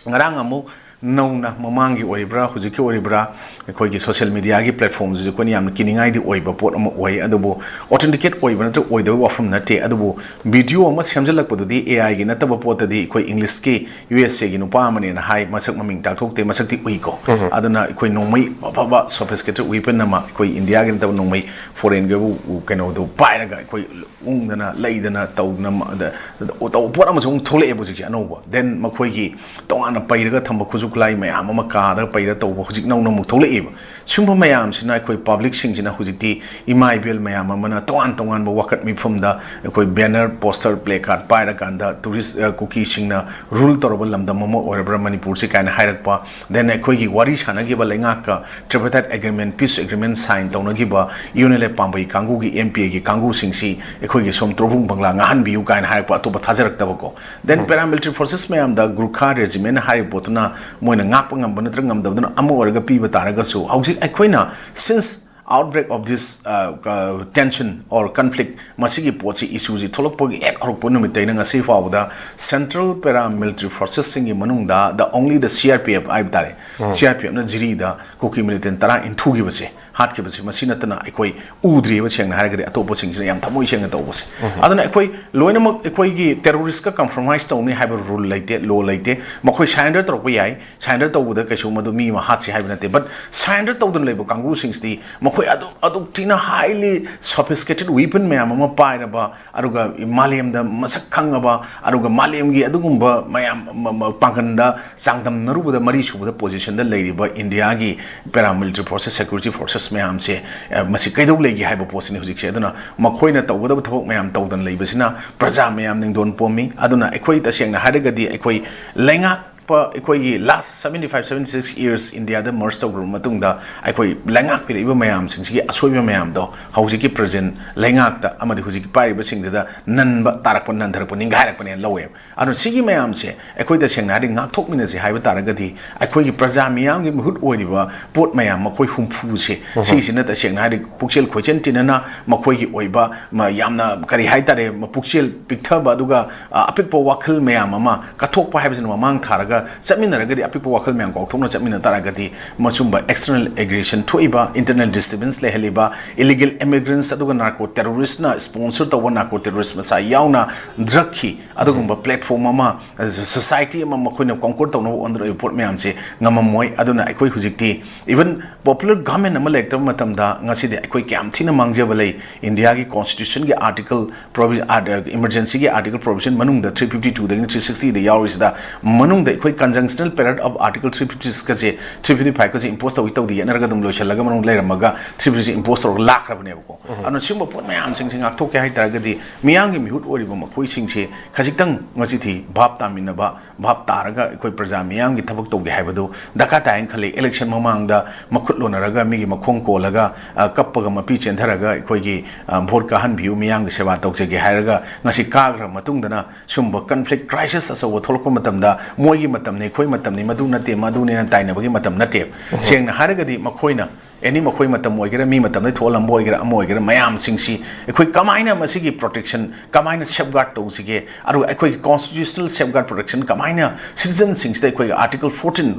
ꯉꯔꯥꯡ ꯑꯃꯨꯛ ꯅꯧꯅ, ꯃꯃꯥꯡꯒꯤ ꯑꯣꯏꯔꯤꯕ꯭ꯔꯥ, ꯍꯧꯖꯤꯛꯀꯤ ꯑꯣꯏꯔꯤꯕ꯭ꯔꯥ, ꯑꯩꯈꯣꯏꯒꯤ ꯁꯣꯁꯤꯌꯦꯜ ꯃꯤꯗꯤꯌꯥꯒꯤ ꯄ꯭ꯂꯦꯠꯐꯣꯝꯁꯤꯁꯨ ꯑꯩꯈꯣꯏꯅ ꯌꯥꯝꯅ ꯀꯤꯅꯤꯡꯉꯥꯏꯗꯤ ꯑꯣꯏꯕ ꯄꯣꯠ ꯑꯃ ꯑꯣꯏ꯫ ꯑꯗꯨꯕꯨ ꯑꯣꯊꯦꯟꯇꯤꯀꯦꯠ ꯑꯣꯏꯕ ꯅꯠꯇ꯭ꯔꯒ ꯑꯣꯏꯗꯕ ꯋꯥꯐꯝ ꯅꯠꯇꯦ꯫ ꯑꯗꯨꯕꯨ ꯚꯤꯗꯤꯑꯣ ꯑꯃ ꯁꯦꯝꯖꯤꯜꯂꯛꯄꯗꯨꯗꯤ, ꯑꯦ ꯑꯥꯏꯒꯤ ꯅꯠꯇꯕ ꯄꯣꯠꯇꯗꯤ, ꯑꯩꯈꯣꯏ ꯏꯪꯂꯤꯁꯀꯤ ꯌꯨ ꯑꯦꯁ ꯑꯦꯒꯤ ꯅꯨꯄꯥ ꯑꯃꯅꯦꯅ ꯍꯥꯏ, ꯃꯁꯛ ꯃꯃꯤꯡ ꯇꯥꯛꯊꯣꯛꯇꯦ, ꯃꯁꯛꯇꯤ ꯎꯏꯀꯣ꯫ ꯑꯗꯨꯅ ꯑꯩꯈꯣꯏ ꯅꯣꯡꯃꯩ ꯑꯐꯕ sophisticated weapon ꯑꯃ, ꯑꯩꯈꯣꯏ ꯏꯟꯗꯤꯌꯥꯒꯤ ꯅꯠꯇꯕ ꯅꯣꯡꯃꯩ, ꯐꯣꯔꯦꯟꯒꯤ ꯑꯣꯏꯕ ꯀꯩꯅꯣꯗꯣ ꯄꯥꯏꯔꯒ ꯑꯩꯈꯣꯏ ꯎꯪꯗꯅ ꯂꯩꯗꯅ ꯇꯧꯗꯅ ꯃ-, ꯑꯗ, ꯑꯗ ꯇꯧꯕ ꯄꯣꯠ ꯑꯃꯁꯨ ꯑꯃꯨꯛ ꯊꯣꯛꯂꯛꯑꯦꯕ ꯍꯧꯖꯤꯛꯁꯦ ꯑꯅꯧꯕ꯫ Then ꯃꯈꯣꯏꯒꯤ ꯇꯣꯉꯥꯟꯅ ꯄꯩꯔꯒ ꯊꯝꯕ ꯈꯨꯠꯁꯨ ꯈꯨꯠꯂꯥꯏ ꯃꯌꯥꯝ ꯑꯃ ꯀꯥꯗ ꯄꯩꯔ ꯇꯧꯕ ꯍꯧꯖꯤꯛ ꯅꯧꯅ ꯑꯃꯨꯛ ꯊꯣꯛꯂꯛꯑꯦꯕ꯫ ꯁꯨꯝꯕ ꯃꯌꯥꯝꯁꯤꯅ ꯑꯩꯈꯣꯏ ꯄꯕ꯭ꯂꯤꯛꯁꯤꯡꯁꯤꯅ ꯍꯧꯖꯤꯛꯇꯤ ꯏꯃꯥ ꯏꯕꯦꯜ ꯃꯌꯥꯝ ꯑꯃꯅ ꯇꯣꯉꯥꯟ ꯇꯣꯉꯥꯟꯕ ꯋꯥꯀꯠ ꯃꯤꯐꯝꯗ ꯑꯩꯈꯣꯏ ꯕꯦꯅꯔ, ꯄꯣꯁꯇꯔ, ꯄ꯭ꯂꯦ ꯀꯥꯔꯗ ꯄꯥꯏꯔꯀꯥꯟꯗ ꯇꯨꯔꯤꯁ, ꯑ, ꯀꯨꯀꯤꯁꯤꯡꯅ ꯔꯨꯜ ꯇꯧꯔꯕ ꯂꯝꯗꯝ ꯑꯃ ꯑꯣꯏꯔꯕ꯭ꯔꯥ ꯃꯅꯤꯄꯨꯔꯁꯤ ꯀꯥꯏꯅ ꯍꯥꯏꯔꯛꯄ, then ꯑꯩꯈꯣꯏꯒꯤ ꯋꯥꯔꯤ ꯁꯥꯟꯅꯈꯤꯕ ꯂꯩꯉꯥꯛꯀ tripartite agreement, peace agreement sign ꯇꯧꯅꯈꯤꯕ U N L F Pambei ꯀꯥꯡꯕꯨꯒꯤ, ꯑꯦꯝ ꯄꯤ ꯑꯦꯒꯤ ꯀꯥꯡꯕꯨꯁꯤꯡꯁꯤ ꯑꯩꯈꯣꯏꯒꯤ ꯁꯣꯝ ꯇ꯭ꯔꯣꯕꯨꯡ ꯕꯪꯒ꯭ꯂꯥ ꯉꯥꯡꯍꯟꯕꯤꯌꯨ ꯀꯥꯏꯅ ꯍꯥꯏꯔꯛꯄ, ꯑꯇꯣꯞꯄ ꯊꯥꯖꯔꯛꯇꯕꯀꯣ꯫ Then paramilitary forces ꯃꯌꯥꯝꯗ ꯒꯨꯔꯈꯥ regiment ꯍꯥꯏꯔꯤꯕ ꯄꯣꯠꯇꯨꯅ ꯃꯣꯏꯅ ꯉꯥꯛꯄ ꯉꯝꯕ ꯅꯠꯇ꯭ꯔꯒ ꯉꯝꯗꯕꯗꯨꯅ ꯑꯃ ꯑꯣꯏꯔꯒ ꯄꯤꯕ ꯇꯥꯔꯒꯁꯨ, ꯍꯧꯖꯤꯛ ꯑꯩꯈꯣꯏꯅ since outbreak of this uh, uh, tension or conflict, ꯃꯁꯤꯒꯤ ꯄꯣꯠꯁꯤ, ꯏꯁꯨꯁꯤ ꯊꯣꯛꯂꯛꯄꯒꯤ ꯍꯦꯛ ꯍꯧꯔꯛꯄ ꯅꯨꯃꯤꯠꯇꯩꯅ ꯉꯁꯤ ꯐꯥꯎꯕꯗ central paramilitary forcesꯁꯤꯡꯒꯤ ꯃꯅꯨꯡꯗ the only the C R P F ꯍꯥꯏꯕ ꯇꯥꯔꯦ, C R P Fꯅ ꯖꯤꯔꯤꯗ ꯀꯨꯀꯤ militant ꯇꯔꯥ ꯏꯟꯊꯨꯈꯤꯕꯁꯦ, ꯍꯥꯠꯈꯤꯕꯁꯦ, ꯃꯁꯤ ꯅꯠꯇꯅ ꯑꯩꯈꯣꯏ ꯎꯗ꯭ꯔꯤꯕ, ꯁꯦꯡꯅ ꯍꯥꯏꯔꯒꯗꯤ ꯑꯇꯣꯞꯄꯁꯤꯡꯁꯤꯅ ꯌꯥꯝ ꯊꯃꯣꯏ ꯁꯦꯡꯅ ꯇꯧꯕꯁꯦ꯫ ꯑꯗꯨꯅ ꯑꯩꯈꯣꯏ ꯂꯣꯏꯅꯃꯛ ꯑꯩꯈꯣꯏꯒꯤ terroristꯀ compromise ꯇꯧꯅꯤ ꯍꯥꯏꯕ rule ꯂꯩꯇꯦ, law ꯂꯩꯇꯦ꯫ ꯃꯈꯣꯏ surrender ꯇꯧꯔꯛꯄ ꯌꯥꯏ, surrender ꯇꯧꯕꯗ ꯀꯩꯁꯨ ꯃꯗꯨ ꯃꯤ ꯑꯃ ꯍꯥꯠꯁꯤ ꯍꯥꯏꯕ ꯅꯠꯇꯦ꯫ But surrender ꯇꯧꯗꯅ ꯂꯩꯕ ꯀꯥꯡꯕꯨꯁꯤꯡꯁꯤꯗꯤ ꯃꯈꯣꯏ ꯑꯗꯨꯛ, ꯑꯗꯨꯛ ꯊꯤꯅ highly sophisticated weapon ꯃꯌꯥꯝ ꯑꯃ ꯄꯥꯏꯔꯕ, ꯑꯗꯨꯒ ꯃꯥꯂꯦꯝꯗ ꯃꯁꯛ ꯈꯪꯉꯕ, ꯑꯗꯨꯒ ꯃꯥꯂꯦꯝꯒꯤ ꯑꯗꯨꯒꯨꯝꯕ ꯃꯌꯥꯝ ꯃ-, ꯃ-, ꯄꯥꯡꯒꯜꯗ ꯆꯥꯡꯗꯝꯅꯔꯨꯕꯗ ꯃꯔꯤ ꯁꯨꯕꯗ positionꯗ ꯂꯩꯔꯤꯕ Indiaꯒꯤ paramilitary forces, security forces ꯃꯌꯥꯝꯁꯦ, ꯑ, ꯃꯁꯤ ꯀꯩꯗꯧ ꯂꯩꯒꯦ ꯍꯥꯏꯕ ꯄꯣꯠꯁꯤꯅꯤ ꯍꯧꯖꯤꯛꯁꯦ꯫ ꯑꯗꯨꯅ ꯃꯈꯣꯏꯅ ꯇꯧꯒꯗꯕ ꯊꯕꯛ ꯃꯌꯥꯝ ꯇꯧꯗꯅ ꯂꯩꯕꯁꯤꯅ ꯄ꯭ꯔꯖꯥ ꯃꯌꯥꯝ ꯅꯤꯡꯗꯣꯟ ꯄꯣꯝꯃꯤ꯫ ꯑꯗꯨꯅ ꯑꯩꯈꯣꯏ ꯇꯁꯦꯡꯅ ꯍꯥꯏꯔꯒꯗꯤ ꯑꯩꯈꯣꯏ ꯂꯩꯉꯥꯛ ꯄ-, ꯑꯩꯈꯣꯏꯒꯤ last seventy five, seventy six years Indiaꯗ merge ꯇꯧꯈ꯭ꯔꯕ ꯃꯇꯨꯡꯗ ꯑꯩꯈꯣꯏ ꯂꯩꯉꯥꯛꯄꯤꯔꯛꯏꯕ ꯃꯌꯥꯝꯁꯤꯡꯁꯤꯒꯤ ꯑꯁꯣꯏꯕ ꯃꯌꯥꯝꯗꯣ ꯍꯧꯖꯤꯛꯀꯤ present ꯂꯩꯉꯥꯛꯇ ꯑꯃꯗꯤ ꯍꯧꯖꯤꯛꯀꯤ ꯄꯥꯏꯔꯤꯕꯁꯤꯡꯁꯤꯗ ꯅꯟꯕ ꯇꯥꯔꯛꯄ, ꯅꯟꯊꯔꯛꯄ, ꯅꯤꯡꯒꯥꯏꯔꯛꯄꯅꯦꯅ ꯂꯧꯋꯦꯕ꯫ ꯑꯗꯨꯅ ꯁꯤꯒꯤ ꯃꯌꯥꯝꯁꯦ ꯑꯩꯈꯣꯏ ꯇꯁꯦꯡꯅ ꯍꯥꯏꯔꯗꯤ ꯉꯥꯛꯊꯣꯛꯃꯤꯟꯅꯁꯦ ꯍꯥꯏꯕ ꯇꯥꯔꯒꯗꯤ, ꯑꯩꯈꯣꯏꯒꯤ ꯄ꯭ꯔꯖꯥ ꯃꯤꯌꯥꯝꯒꯤ ꯃꯤꯍꯨꯠ ꯑꯣꯏꯔꯤꯕ ꯄꯣꯠ ꯃꯌꯥꯝ ꯃꯈꯣꯏ ꯍꯨꯝꯐꯨꯁꯦ, ꯁꯤꯁꯤꯅ ꯇꯁꯦꯡꯅ ꯍꯥꯏꯔꯗꯤ ꯄꯨꯛꯆꯦꯜ ꯈꯣꯏꯆꯦꯟ ꯇꯤꯟꯅꯅ ꯃꯈꯣꯏꯒꯤ ꯑꯣꯏꯕ ꯃ-, ꯌꯥꯝꯅ, ꯀꯔꯤ ꯍꯥꯏ ꯇꯥꯔꯦ, ꯃ-, ꯄꯨꯛꯆꯦꯜ ꯄꯤꯛꯊꯕ, ꯑꯗꯨꯒ, ꯑ, ꯑꯄꯤꯛꯄ ꯋꯥꯈꯜ ꯃꯌꯥꯝ ꯑꯃ ꯀꯠꯊꯣꯛꯄ ꯍꯥꯏꯕꯁꯤꯅ ꯃꯃꯥꯡ ꯊꯥꯔꯒ ꯆꯠꯃꯤꯟꯅꯔꯒꯗꯤ, ꯑꯄꯤꯛꯄ ꯋꯥꯈꯜ ꯃꯌꯥꯝ ꯀꯥꯎꯊꯣꯛꯅ ꯆꯠꯃꯤꯟꯅ ꯇꯥꯔꯒꯗꯤ, ꯃꯁꯨꯝꯕ external aggression ꯊꯣꯛꯏꯕ, internal disturbance ꯂꯩꯍꯜꯂꯤꯕ, illegal immigrants ꯑꯗꯨꯒ narco terroristꯅ sponsor ꯇꯧꯕ narco terrorist ꯃꯆꯥ ꯌꯥꯎꯅ drugꯀꯤ ꯑꯗꯨꯒꯨꯝꯕ platform ꯑꯃ, society ꯑꯃ ꯃꯈꯣꯏꯅ conquer ꯇꯧꯅꯕ ꯑꯣꯟꯗꯣꯔꯛꯏꯕ ꯄꯣꯠ ꯃꯌꯥꯝꯁꯦ ꯉꯝꯃꯝꯃꯣꯏ꯫ ꯑꯗꯨꯅ ꯑꯩꯈꯣꯏ ꯍꯧꯖꯤꯛꯇꯤ even popular government ꯑꯃ ꯂꯩꯔꯛꯇꯕ ꯃꯇꯝꯗ ꯉꯁꯤꯗꯤ ꯑꯩꯈꯣꯏ ꯀꯌꯥꯝ ꯊꯤꯅ ꯃꯥꯡꯖꯕ ꯂꯩ꯫ Indiaꯒꯤ constitutionꯒꯤ article provi-, art-, emergencyꯒꯤ article provision ꯃꯅꯨꯡꯗ three fifty twoꯗꯒꯤꯅ three sixtyꯗ ꯌꯥꯎꯔꯤꯁꯤꯗ, ꯃꯅꯨꯡꯗ ꯑꯩꯈꯣꯏ conjunctional period of article three fifty sixꯀꯁꯦ, three fifty fiveꯀꯁꯦ impose ꯇꯧꯏ ꯇꯧꯗꯦ ꯌꯦꯠꯅꯔꯒ ꯑꯗꯨꯝ ꯂꯣꯏꯁꯤꯜꯂꯒ ꯃꯅꯨꯡ ꯂꯩꯔꯝꯃꯒ three fifty six impose ꯇꯧꯔꯒ ꯂꯥꯛꯈ꯭ꯔꯕꯅꯦꯕꯀꯣ꯫ ꯑꯗꯨꯅ ꯁꯤꯒꯨꯝꯕ ꯄꯣꯠ ꯃꯌꯥꯝꯁꯤꯡꯁꯦ ꯉꯥꯛꯊꯣꯛꯀꯦ ꯍꯥꯏ ꯇꯥꯔꯒꯗꯤ ꯃꯤꯌꯥꯝꯒꯤ ꯃꯤꯍꯨꯠ ꯑꯣꯏꯔꯤꯕ ꯃꯈꯣꯏꯁꯤꯡꯁꯦ ꯈꯖꯤꯛꯇꯪ ꯉꯁꯤꯗꯤ ꯚꯥꯞ ꯇꯥꯃꯤꯟꯅꯕ, ꯚꯥꯞ ꯇꯥꯔꯒ ꯑꯩꯈꯣꯏ ꯄ꯭ꯔꯖꯥ ꯃꯤꯌꯥꯝꯒꯤ ꯊꯕꯛ ꯇꯧꯒꯦ ꯍꯥꯏꯕꯗꯨ ꯗꯔꯀꯥꯔ ꯇꯥꯏꯅ ꯈꯜꯂꯤ꯫ Election ꯃꯃꯥꯡꯗ ꯃꯈꯨꯠ ꯂꯣꯟꯅꯔꯒ, ꯃꯤꯒꯤ ꯃꯈꯣꯡ ꯀꯣꯜꯂꯒ, ꯑ, ꯀꯞꯄꯒ ꯃꯄꯤ ꯆꯦꯟꯊꯔꯒ ꯑꯩꯈꯣꯏꯒꯤ, ꯑ, vote ꯀꯥꯍꯟꯕꯤꯌꯨ, ꯃꯤꯌꯥꯝꯒꯤ ꯁꯦꯕꯥ ꯇꯧꯖꯒꯦ ꯍꯥꯏꯔꯒ ꯉꯁꯤ ꯀꯥꯈ꯭ꯔ ꯃꯇꯨꯡꯗꯅ ꯁꯨꯝꯕ conflict crisis ꯑꯆꯧꯕ ꯊꯣꯛꯂꯛꯄ ꯃꯇꯝꯗ ꯃꯣꯏꯒꯤ ꯃꯇꯝꯅꯤ, ꯑꯩꯈꯣꯏ ꯃꯇꯝꯅꯤ, ꯃꯗꯨ ꯅꯠꯇꯦ, ꯃꯗꯨꯅꯦꯅ ꯇꯥꯏꯅꯕꯒꯤ ꯃꯇꯝ ꯅꯠꯇꯦꯕ꯫ ꯁꯦꯡꯅ ꯍꯥꯏꯔꯒꯗꯤ ꯃꯈꯣꯏꯅ ꯑꯦꯅꯤ ꯃꯈꯣꯏ ꯃꯇꯝ ꯑꯣꯏꯒꯦꯔꯥ, ꯃꯤ ꯃꯇꯝꯗꯩ ꯊꯣꯛꯍꯜꯂꯝꯕ ꯑꯣꯏꯒꯦꯔꯥ, ꯑꯃ ꯑꯣꯏꯒꯦꯔꯥ, ꯃꯌꯥꯝꯁꯤꯡꯁꯤ ꯑꯩꯈꯣꯏ ꯀꯃꯥꯏꯅ ꯃꯁꯤꯒꯤ ꯄ꯭ꯔꯣꯇꯦꯛꯁꯟ ꯀꯃꯥꯏꯅ ꯁꯦꯐꯒꯥꯔꯗ ꯇꯧꯁꯤꯒꯦ, ꯑꯗꯨꯒ ꯑꯩꯈꯣꯏꯒꯤ ꯀꯣꯟꯁꯇꯤꯇ꯭ꯌꯨꯁꯅꯦꯜ ꯁꯦꯐꯒꯥꯔꯗ ꯄ꯭ꯔꯣꯇꯦꯛꯁꯟ ꯀꯃꯥꯏꯅ ꯁꯤꯇꯤꯖꯟꯁꯤꯡꯁꯤꯗ ꯑꯩꯈꯣꯏꯒꯤ Article fourteen,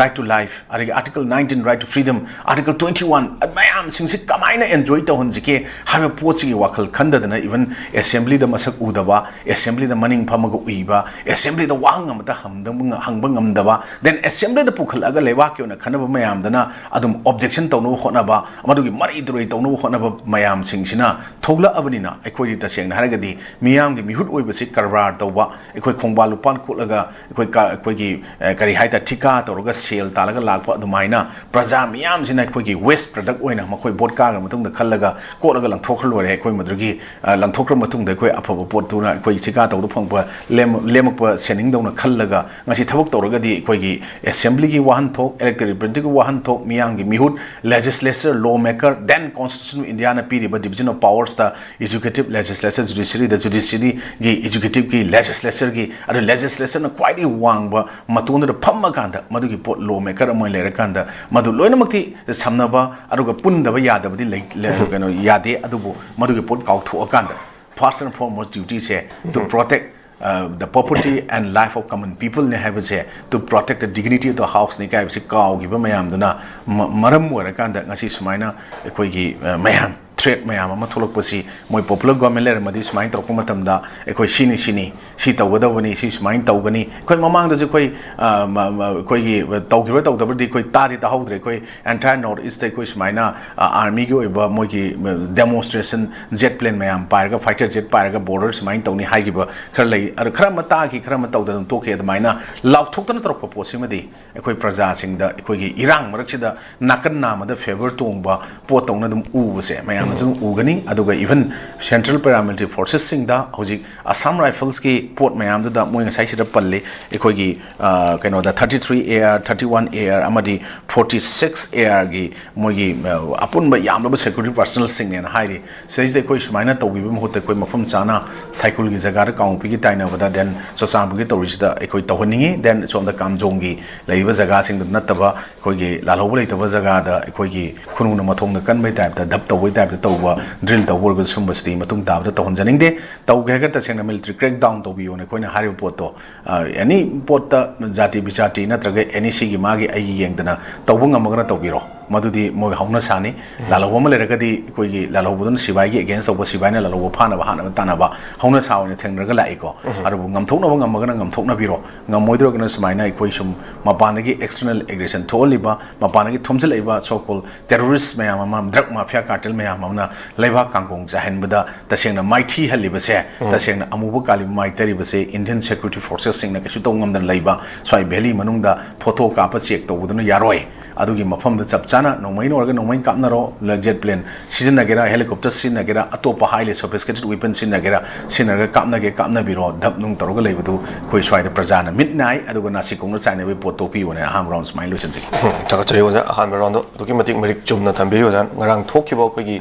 right to life, ꯑꯗꯒꯤ Article nineteen, right to freedom, Article twenty one, ꯃꯌꯥꯝꯁꯤꯡꯁꯤ ꯀꯃꯥꯏꯅ ꯑꯦꯟꯖꯣꯏ ꯇꯧꯍꯟꯁꯤꯒꯦ ꯍꯥꯏꯕ ꯄꯣꯠꯁꯤꯒꯤ ꯋꯥꯈꯜ ꯈꯟꯗꯗꯅ, ꯏꯚꯟ ꯑꯦꯁꯦꯝꯕ꯭ꯂꯤꯗ ꯃꯁꯛ ꯎꯗꯕ, ꯑꯦꯁꯦꯝꯕ꯭ꯂꯤꯗ ꯃꯅꯤꯡ ꯐꯝꯃꯒ ꯎꯏꯕ, ꯑꯦꯁꯦꯝꯕ꯭ꯂꯤꯗ ꯋꯥꯍꯪ ꯑꯃꯇ ꯍꯪꯗꯕ-, ꯍꯪꯕ ꯉꯝꯗꯕ, ꯗꯦꯟ ꯑꯦꯁꯦꯝꯕ꯭ꯂꯤꯗ ꯄꯨꯈꯠꯂꯛꯑꯒ ꯂꯩꯕꯥꯛꯀꯤ ꯑꯣꯏꯅ ꯈꯟꯅꯕ ꯃꯌꯥꯝꯗꯅ ꯑꯗꯨꯝ ꯑꯣꯕꯖꯦꯛꯁꯟ ꯇꯧꯅꯕ ꯍꯣꯠꯅꯕ, ꯃꯗꯨꯒꯤ ꯃꯔꯩ ꯇꯨꯔꯩ ꯇꯧꯅꯕ ꯍꯣꯠꯅꯕ ꯃꯌꯥꯝꯁꯤꯡꯁꯤꯅ ꯊꯣꯛꯂꯛꯑꯕꯅꯤꯅ, ꯑꯩꯈꯣꯏꯗꯤ ꯇꯁꯦꯡꯅ ꯍꯥꯏꯔꯒꯗꯤ ꯃꯤꯌꯥꯝꯒꯤ ꯃꯤꯍꯨꯠ ꯑꯣꯏꯕꯁꯤ ꯀꯔꯕꯥꯔ ꯇꯧꯕ, ꯑꯩꯈꯣꯏ ꯈꯣꯡꯕꯥꯜ ꯂꯨꯄꯥꯟ ꯀꯣꯠꯂꯒ ꯑꯩꯈꯣꯏ ꯀ-, ꯑꯩꯈꯣꯏꯒꯤ, ꯑ, ꯀꯔꯤ ꯍꯥꯏꯇꯥꯔꯦ, ꯊꯤꯀꯥ ꯇꯧꯔꯒ ꯁꯦꯜ ꯇꯥꯜꯂꯒ ꯂꯥꯛꯄ ꯑꯗꯨꯃꯥꯏꯅ ꯄ꯭ꯔꯖꯥ ꯃꯤꯌꯥꯝꯁꯤꯅ ꯑꯩꯈꯣꯏꯒꯤ ꯋꯦꯁ ꯄ꯭ꯔꯗꯛ ꯑꯣꯏꯅ ꯃꯈꯣꯏ ꯚꯣꯠ ꯀꯥꯈ꯭ꯔ ꯃꯇꯨꯡꯗ ꯈꯜꯂꯒ ꯀꯣꯠꯂꯒ ꯂꯪꯊꯣꯛꯈ꯭ꯔ ꯂꯣꯏꯔꯦ꯫ ꯑꯩꯈꯣꯏ ꯃꯗꯨꯒꯤ, ꯑ, ꯂꯪꯊꯣꯛꯈ꯭ꯔ ꯃꯇꯨꯡꯗ ꯑꯩꯈꯣꯏ ꯑꯐꯕ ꯄꯣꯠꯇꯨꯅ ꯑꯩꯈꯣꯏ ꯊꯤꯀꯥ ꯇꯧꯕꯗ ꯐꯪꯕ ꯂꯦꯝ-, ꯂꯦꯝꯃꯛꯄ ꯁꯦꯟꯅꯤꯡꯗꯧꯅ ꯈꯜꯂꯒ ꯉꯁꯤ ꯊꯕꯛ ꯇꯧꯔꯒꯗꯤ ꯑꯩꯈꯣꯏꯒꯤ ꯑꯦꯁꯦꯝꯕ꯭ꯂꯤꯒꯤ ꯋꯥꯍꯟꯊꯣꯛ, ꯏꯂꯦꯛꯇꯦꯠ ꯔꯤꯄ꯭ꯔꯦꯖꯦꯟꯇꯦꯇꯤꯚꯀꯤ ꯋꯥꯍꯟꯊꯣꯛ, ꯃꯤꯌꯥꯝꯒꯤ ꯃꯤꯍꯨꯠ, ꯂꯦꯖꯤꯁꯂꯦꯆꯔ, ꯂꯣ ꯃꯦꯀꯔ, ꯗꯦꯟ ꯀꯣꯟꯁꯇꯤꯇ꯭ꯌꯨꯁꯟ ꯑꯣꯐ ꯏꯟꯗꯤꯌꯥꯅ ꯄꯤꯔꯤꯕ ꯗꯤꯕꯤꯖꯟ ꯑꯣꯐ ꯄꯥꯋꯔꯁꯇ, ꯑꯦꯖꯨꯀꯦꯇꯤꯚ, ꯂꯦꯖꯤꯁꯂꯦꯆꯔ, ꯖꯨꯗꯤꯁꯔꯤꯗ, ꯖꯨꯗꯤꯁꯔꯤꯒꯤ, ꯑꯦꯖꯨꯀꯦꯇꯤꯚꯀꯤ, ꯂꯦꯖꯤꯁꯂꯦꯆꯔꯒꯤ, ꯑꯗꯨ ꯂꯦꯖꯤꯁꯂꯦꯆꯔꯅ ꯈ꯭ꯋꯥꯏꯗꯒꯤ ꯋꯥꯡꯕ ꯃꯇꯣꯟꯗꯨꯗ ꯐꯝꯃꯀꯥꯟꯗ ꯃꯗꯨꯒꯤ ꯄꯣꯠ ꯂꯣ ꯃꯦꯀꯔ ꯑꯃ ꯑꯣꯏꯅ ꯂꯩꯔꯀꯥꯟꯗ ꯃꯗꯨ ꯂꯣꯏꯅꯃꯛꯇꯤ ꯁꯝꯅꯕ ꯑꯗꯨꯒ ꯄꯨꯟꯗꯕ ꯌꯥꯗꯕꯗꯤ ꯂꯩ-, ꯂꯩ-, ꯀꯩꯅꯣ ꯌꯥꯗꯦ꯫ ꯑꯗꯨꯕꯨ ꯃꯗꯨꯒꯤ ꯄꯣꯠ ꯀꯥꯎꯊꯣꯛꯑꯀꯥꯟꯗ first and foremost dutyꯁꯦ to protect, uh, the property and life of common peopleꯅꯦ ꯍꯥꯏꯕꯁꯦ, to protect the dignity of the houseꯅꯤ ꯍꯥꯏꯕꯁꯤ ꯀꯥꯎꯈꯤꯕ ꯃꯌꯥꯝꯗꯨꯅ ꯃ-, ꯃꯔꯝ ꯑꯣꯏꯔꯀꯥꯟꯗ ꯉꯁꯤ ꯁꯨꯃꯥꯏꯅ ꯑꯩꯈꯣꯏꯒꯤ, ꯑ, ꯃꯌꯥꯝ ꯊ꯭ꯔꯦꯠ ꯃꯌꯥꯝ ꯑꯃ ꯊꯣꯛꯂꯛꯄꯁꯤ, ꯃꯣꯏ ꯄꯣꯄꯨꯂꯔ ꯒꯣꯔꯃꯦꯟ ꯂꯩꯔꯝꯃꯗꯤ ꯁꯨꯃꯥꯏꯅ ꯇꯧꯔꯛꯄ ꯃꯇꯝꯗ ꯑꯩꯈꯣꯏ ꯁꯤꯅꯤ, ꯁꯤꯅꯤ, ꯁꯤ ꯇꯧꯒꯗꯕꯅꯤ, ꯁꯤ ꯁꯨꯃꯥꯏꯅ ꯇꯧꯒꯅꯤ꯫ ꯑꯩꯈꯣꯏ ꯃꯃꯥꯡꯗꯁꯨ ꯑꯩꯈꯣꯏ, ꯑ, ꯃ-, ꯃ-, ꯑꯩꯈꯣꯏꯒꯤ ꯇꯧꯈꯤꯕ꯭ꯔꯥ ꯇꯧꯗꯕ꯭ꯔꯗꯤ ꯑꯩꯈꯣꯏ ꯇꯥꯗꯤ ꯇꯥꯍꯧꯗ꯭ꯔꯦ꯫ ꯑꯩꯈꯣꯏ entire North Eastꯇ ꯑꯩꯈꯣꯏ ꯁꯨꯃꯥꯏꯅ, ꯑ, ꯑꯥꯔꯃꯤꯒꯤ ꯑꯣꯏꯕ ꯃꯣꯏꯒꯤ, ꯑ, ꯗꯦꯃꯣꯟꯁꯇ꯭ꯔꯦꯁꯟ, ꯖꯦꯠ ꯄ꯭ꯂꯦꯟ ꯃꯌꯥꯝ ꯄꯥꯏꯔꯒ, ꯐꯥꯏꯇꯔ ꯖꯦꯠ ꯄꯥꯏꯔꯒ ꯕꯣꯔꯗꯔ ꯁꯨꯃꯥꯏꯅ ꯇꯧꯅꯤ ꯍꯥꯏꯈꯤꯕ ꯈꯔ ꯂꯩ꯫ ꯑꯗꯣ ꯈꯔ ꯑꯃ ꯇꯥꯈꯤ, ꯈꯔ ꯑꯃ ꯇꯧꯗꯅ ꯑꯗꯨꯝ ꯇꯣꯛꯈꯤ꯫ ꯑꯗꯨꯃꯥꯏꯅ ꯂꯥꯎꯊꯣꯛꯇꯅ ꯇꯧꯔꯛꯄ ꯄꯣꯠꯁꯤꯃꯗꯤ ꯑꯩꯈꯣꯏ ꯄ꯭ꯔꯖꯥꯁꯤꯡꯗ ꯑꯩꯈꯣꯏꯒꯤ ꯏꯔꯥꯡ ꯃꯔꯛꯁꯤꯗ ꯅꯥꯀꯟ ꯅꯥꯝꯃꯗ ꯐꯦꯚꯔ ꯇꯣꯡꯕ ꯄꯣꯠꯇꯧꯅ ꯑꯗꯨꯝ ꯎꯕꯁꯦ ꯃꯌꯥꯝꯅꯁꯨ ꯑꯗꯨꯝ ꯎꯒꯅꯤ꯫ ꯑꯗꯨꯒ ꯏꯚꯟ ꯁꯦꯟꯇ꯭ꯔꯦꯜ ꯄꯦꯔꯥꯃꯤꯂꯤꯇꯔꯤ ꯐꯣꯔꯁꯦꯁꯁꯤꯡꯗ ꯍꯧꯖꯤꯛ ꯑꯁꯥꯝ ꯔꯥꯏꯐꯜꯁꯀꯤ ꯄꯣꯠ ꯃꯌꯥꯝꯗꯨꯗ ꯃꯣꯏ ꯉꯁꯥꯏꯁꯤꯗ ꯄꯜꯂꯤ, ꯑꯩꯈꯣꯏꯒꯤ ꯑ, ꯀꯩꯅꯣꯗ thirty three AR, thirty one AR ꯑꯃꯗꯤ forty six ARꯒꯤ ꯃꯣꯏꯒꯤ ꯑ, ꯑꯄꯨꯟꯕ ꯌꯥꯝꯂꯕ security personnelꯁꯤꯡꯅꯦꯅ ꯍꯥꯏꯔꯤ꯫ ꯁꯤꯗꯩꯁꯤꯗ ꯑꯩꯈꯣꯏ ꯁꯨꯃꯥꯏꯅ ꯇꯧꯕꯤꯕꯒꯤ ꯃꯍꯨꯠꯇ ꯑꯩꯈꯣꯏ ꯃꯐꯝ ꯆꯥꯅ ꯁꯥꯏꯀꯨꯜꯒꯤ ꯖꯒꯥꯗ ꯀꯥꯡꯄꯣꯛꯄꯤꯒꯤ ꯇꯥꯏꯅꯕꯗ, then ꯆꯨꯔꯆꯥꯟꯄꯨꯔꯒꯤ ꯇꯧꯔꯤꯁꯤꯗ ꯑꯩꯈꯣꯏ ꯇꯧꯍꯟꯅꯤꯡꯉꯤ꯫ Then ꯁꯣꯝꯗ ꯀꯥꯝꯖꯣꯡꯒꯤ ꯂꯩꯔꯤꯕ ꯖꯒꯥꯁꯤꯡꯗ ꯅꯠꯇꯕ, ꯑꯩꯈꯣꯏꯒꯤ ꯂꯥꯜꯍꯧꯕ ꯂꯩꯇꯕ ꯖꯒꯥꯗ ꯑꯩꯈꯣꯏꯒꯤ ꯈꯨꯅꯨꯅ ꯃꯊꯣꯡꯗ ꯀꯟꯕꯒꯤ typeꯇ, ꯙꯞ ꯇꯧꯕꯒꯤ typeꯇ ꯇꯧꯕ, drill ꯇꯧꯕ ꯑꯣꯏꯔꯒꯁꯨ ꯁꯨꯝꯕꯁꯤꯗꯤ ꯃꯇꯨꯡ ꯇꯥꯕꯗ ꯇꯧꯍꯟꯖꯅꯤꯡꯗꯦ꯫ ꯇꯧꯒꯦ ꯍꯥꯏꯔꯒ ꯇꯁꯦꯡꯅ military crackdown ꯇꯧꯕꯤꯌꯣꯅ ꯑꯩꯈꯣꯏꯅ ꯍꯥꯏꯔꯤꯕ ꯄꯣꯠꯇꯣ, ꯑ, any ꯄꯣꯠꯇ ꯖꯥꯇꯤ ꯕꯤꯖꯥꯇꯤ ꯅꯠꯇ꯭ꯔꯒ any ꯁꯤꯒꯤ ꯃꯥꯒꯤ ꯑꯩꯒꯤ ꯌꯦꯡꯗꯅ ꯇꯧꯕ ꯉꯝꯃꯒꯅ ꯇꯧꯕꯤꯔꯣ꯫ ꯃꯗꯨꯗꯤ ꯃꯣꯏ ꯍꯧꯅ ꯁꯥꯅꯤ꯫ ꯂꯥꯜꯍꯧꯕ ꯑꯃ ꯂꯩꯔꯒꯗꯤ ꯑꯩꯈꯣꯏꯒꯤ ꯂꯥꯜꯍꯧꯕꯗꯨꯅ ꯁꯤꯕꯥꯏꯒꯤ against ꯇꯧꯕ, ꯁꯤꯕꯥꯏꯅ ꯂꯥꯜꯍꯧꯕ ꯐꯥꯅꯕ ꯍꯥꯠꯅꯕ ꯇꯥꯟꯅꯕ ꯍꯧꯅ ꯁꯥ ꯑꯣꯏꯅ ꯊꯦꯡꯅꯔꯒ ꯂꯥꯛꯏꯀꯣ꯫ ꯑꯗꯨꯕꯨ ꯉꯝꯊꯣꯛꯅꯕ ꯉꯝꯃꯒꯅ ꯉꯝꯊꯣꯛꯅꯕꯤꯔꯣ꯫ ꯉꯝꯃꯣꯏꯗ꯭ꯔꯒꯅ ꯁꯨꯃꯥꯏꯅ ꯑꯩꯈꯣꯏ ꯁꯨꯝ ꯃꯄꯥꯟꯗꯒꯤ external aggression ꯊꯣꯛꯍꯜꯂꯤꯕ, ꯃꯄꯥꯟꯗꯒꯤ ꯊꯣꯝꯖꯤꯜꯂꯛꯏꯕ so called terrorist ꯃꯌꯥꯝ ꯑꯃ, drug mafia cartel ꯃꯌꯥꯝ ꯑꯃꯅ ꯂꯩꯕꯥꯛ ꯀꯥꯡꯒꯣꯡ ꯆꯥꯏꯍꯟꯕꯗ ꯇꯁꯦꯡꯅ ꯃꯥꯏꯊꯤꯍꯜꯂꯤꯕꯁꯦ, ꯇꯁꯦꯡꯅ ꯑꯃꯨꯕ ꯀꯥꯂꯤ ꯃꯥꯏ ꯇꯩꯔꯤꯕꯁꯦ Indian security forcesꯁꯤꯡꯅ ꯀꯩꯁꯨ ꯇꯧ ꯉꯝꯗꯅ ꯂꯩꯕ ꯁ꯭ꯋꯥꯏ valley ꯃꯅꯨꯡꯗ photo ꯀꯥꯞꯄ check ꯇꯧꯕꯗꯨꯅ ꯌꯥꯔꯣꯏ꯫ ꯑꯗꯨꯒꯤ ꯃꯐꯝꯗ ꯆꯞ ꯆꯥꯅ ꯅꯣꯡꯃꯩꯅ ꯑꯣꯏꯔꯒ ꯅꯣꯡꯃꯩ ꯀꯥꯞꯅꯔꯣ, jet plane ꯁꯤꯖꯤꯟꯅꯒꯦꯔꯥ, helicopter ꯁꯤꯖꯤꯟꯅꯒꯦꯔꯥ, ꯑꯇꯣꯞꯄ highly sophisticated weapon ꯁꯤꯖꯤꯟꯅꯒꯦꯔꯥ, ꯁꯤꯖꯤꯟꯅꯔꯒ ꯀꯥꯞꯅꯒꯦ ꯀꯥꯞꯅꯕꯤꯔꯣ꯫ ꯙꯞ ꯅꯨꯡ ꯇꯧꯔꯒ ꯂꯩꯕꯗꯨ ꯑꯩꯈꯣꯏ ꯁ꯭ꯋꯥꯏꯗ ꯄ꯭ꯔꯖꯥꯅ ꯃꯤꯠ ꯅꯥꯏ, ꯑꯗꯨꯒ ꯅꯥꯁꯤ ꯀꯣꯡꯅ ꯆꯥꯏꯅꯕꯒꯤ ꯄꯣꯠ ꯇꯣꯛꯄꯤꯌꯣꯅ ꯑꯍꯥꯟꯕ round ꯁꯨꯃꯥꯏꯅ ꯂꯣꯏꯁꯤꯟꯖꯒꯦ꯫ ꯎꯝ, ꯊꯥꯒꯠꯆꯔꯤ ꯑꯣꯖꯥ꯫ ꯑꯍꯥꯟꯕ roundꯗꯣ ꯑꯗꯨꯛꯀꯤ ꯃꯇꯤꯛ ꯃꯔꯤꯛ ꯆꯨꯝꯅ ꯊꯝꯕꯤꯔꯤ ꯑꯣꯖꯥ꯫ ꯉꯔꯥꯡ ꯊꯣꯛꯈꯤꯕ ꯑꯩꯈꯣꯏꯒꯤ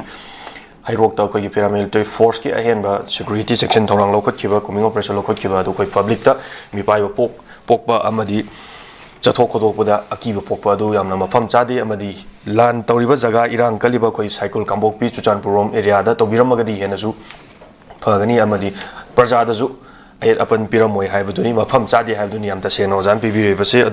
ꯍꯩꯔꯣꯛꯇ ꯑꯩꯈꯣꯏꯒꯤ paramilitary forceꯀꯤ ꯑꯍꯦꯟꯕ security section ꯊꯧꯔꯥꯡ ꯂꯧꯈꯠꯈꯤꯕ, combing operation ꯂꯧꯈꯠꯈꯤꯕ ꯑꯗꯨ ꯑꯩꯈꯣꯏ publicꯇ ꯃꯤꯄꯥꯏꯕ ꯄꯣꯛ-, ꯄꯣꯛꯄ ꯑꯃꯗꯤ ꯆꯠꯊꯣꯛ ꯈꯣꯠꯇꯣꯛꯄꯗ ꯑꯀꯤꯕ ꯄꯣꯛꯄ ꯑꯗꯨ ꯌꯥꯝꯅ ꯃꯐꯝ ꯆꯥꯗꯦ, ꯑꯃꯗꯤ ꯂꯥꯟ ꯇꯧꯔꯤꯕ ꯖꯒꯥ, ꯏꯔꯥꯡ ꯀꯜꯂꯤꯕ ꯑꯩꯈꯣꯏ ꯁꯥꯏꯀꯨꯜ, ꯀꯥꯡꯄꯣꯛꯄꯤ, ꯆꯨꯔꯆꯥꯟꯄꯨꯔꯔꯣꯝ areaꯗ ꯇꯧꯕꯤꯔꯝꯃꯒꯗꯤ ꯍꯦꯟꯅꯁꯨ ꯐꯒꯅꯤ, ꯑꯃꯗꯤ ꯄ꯭ꯔꯖꯥꯗꯁꯨ ꯑꯌꯦꯠ ꯑꯄꯟ ꯄꯤꯔꯝꯃꯣꯏ ꯍꯥꯏꯕꯗꯨꯅꯤ, ꯃꯐꯝ ꯆꯥꯗꯦ ꯍꯥꯏꯕꯗꯨꯅꯤ ꯌꯥꯝ ꯇꯁꯦꯡꯅ ꯑꯣꯖꯥꯅ ꯄꯤꯕꯤꯔꯤꯕꯁꯦ꯫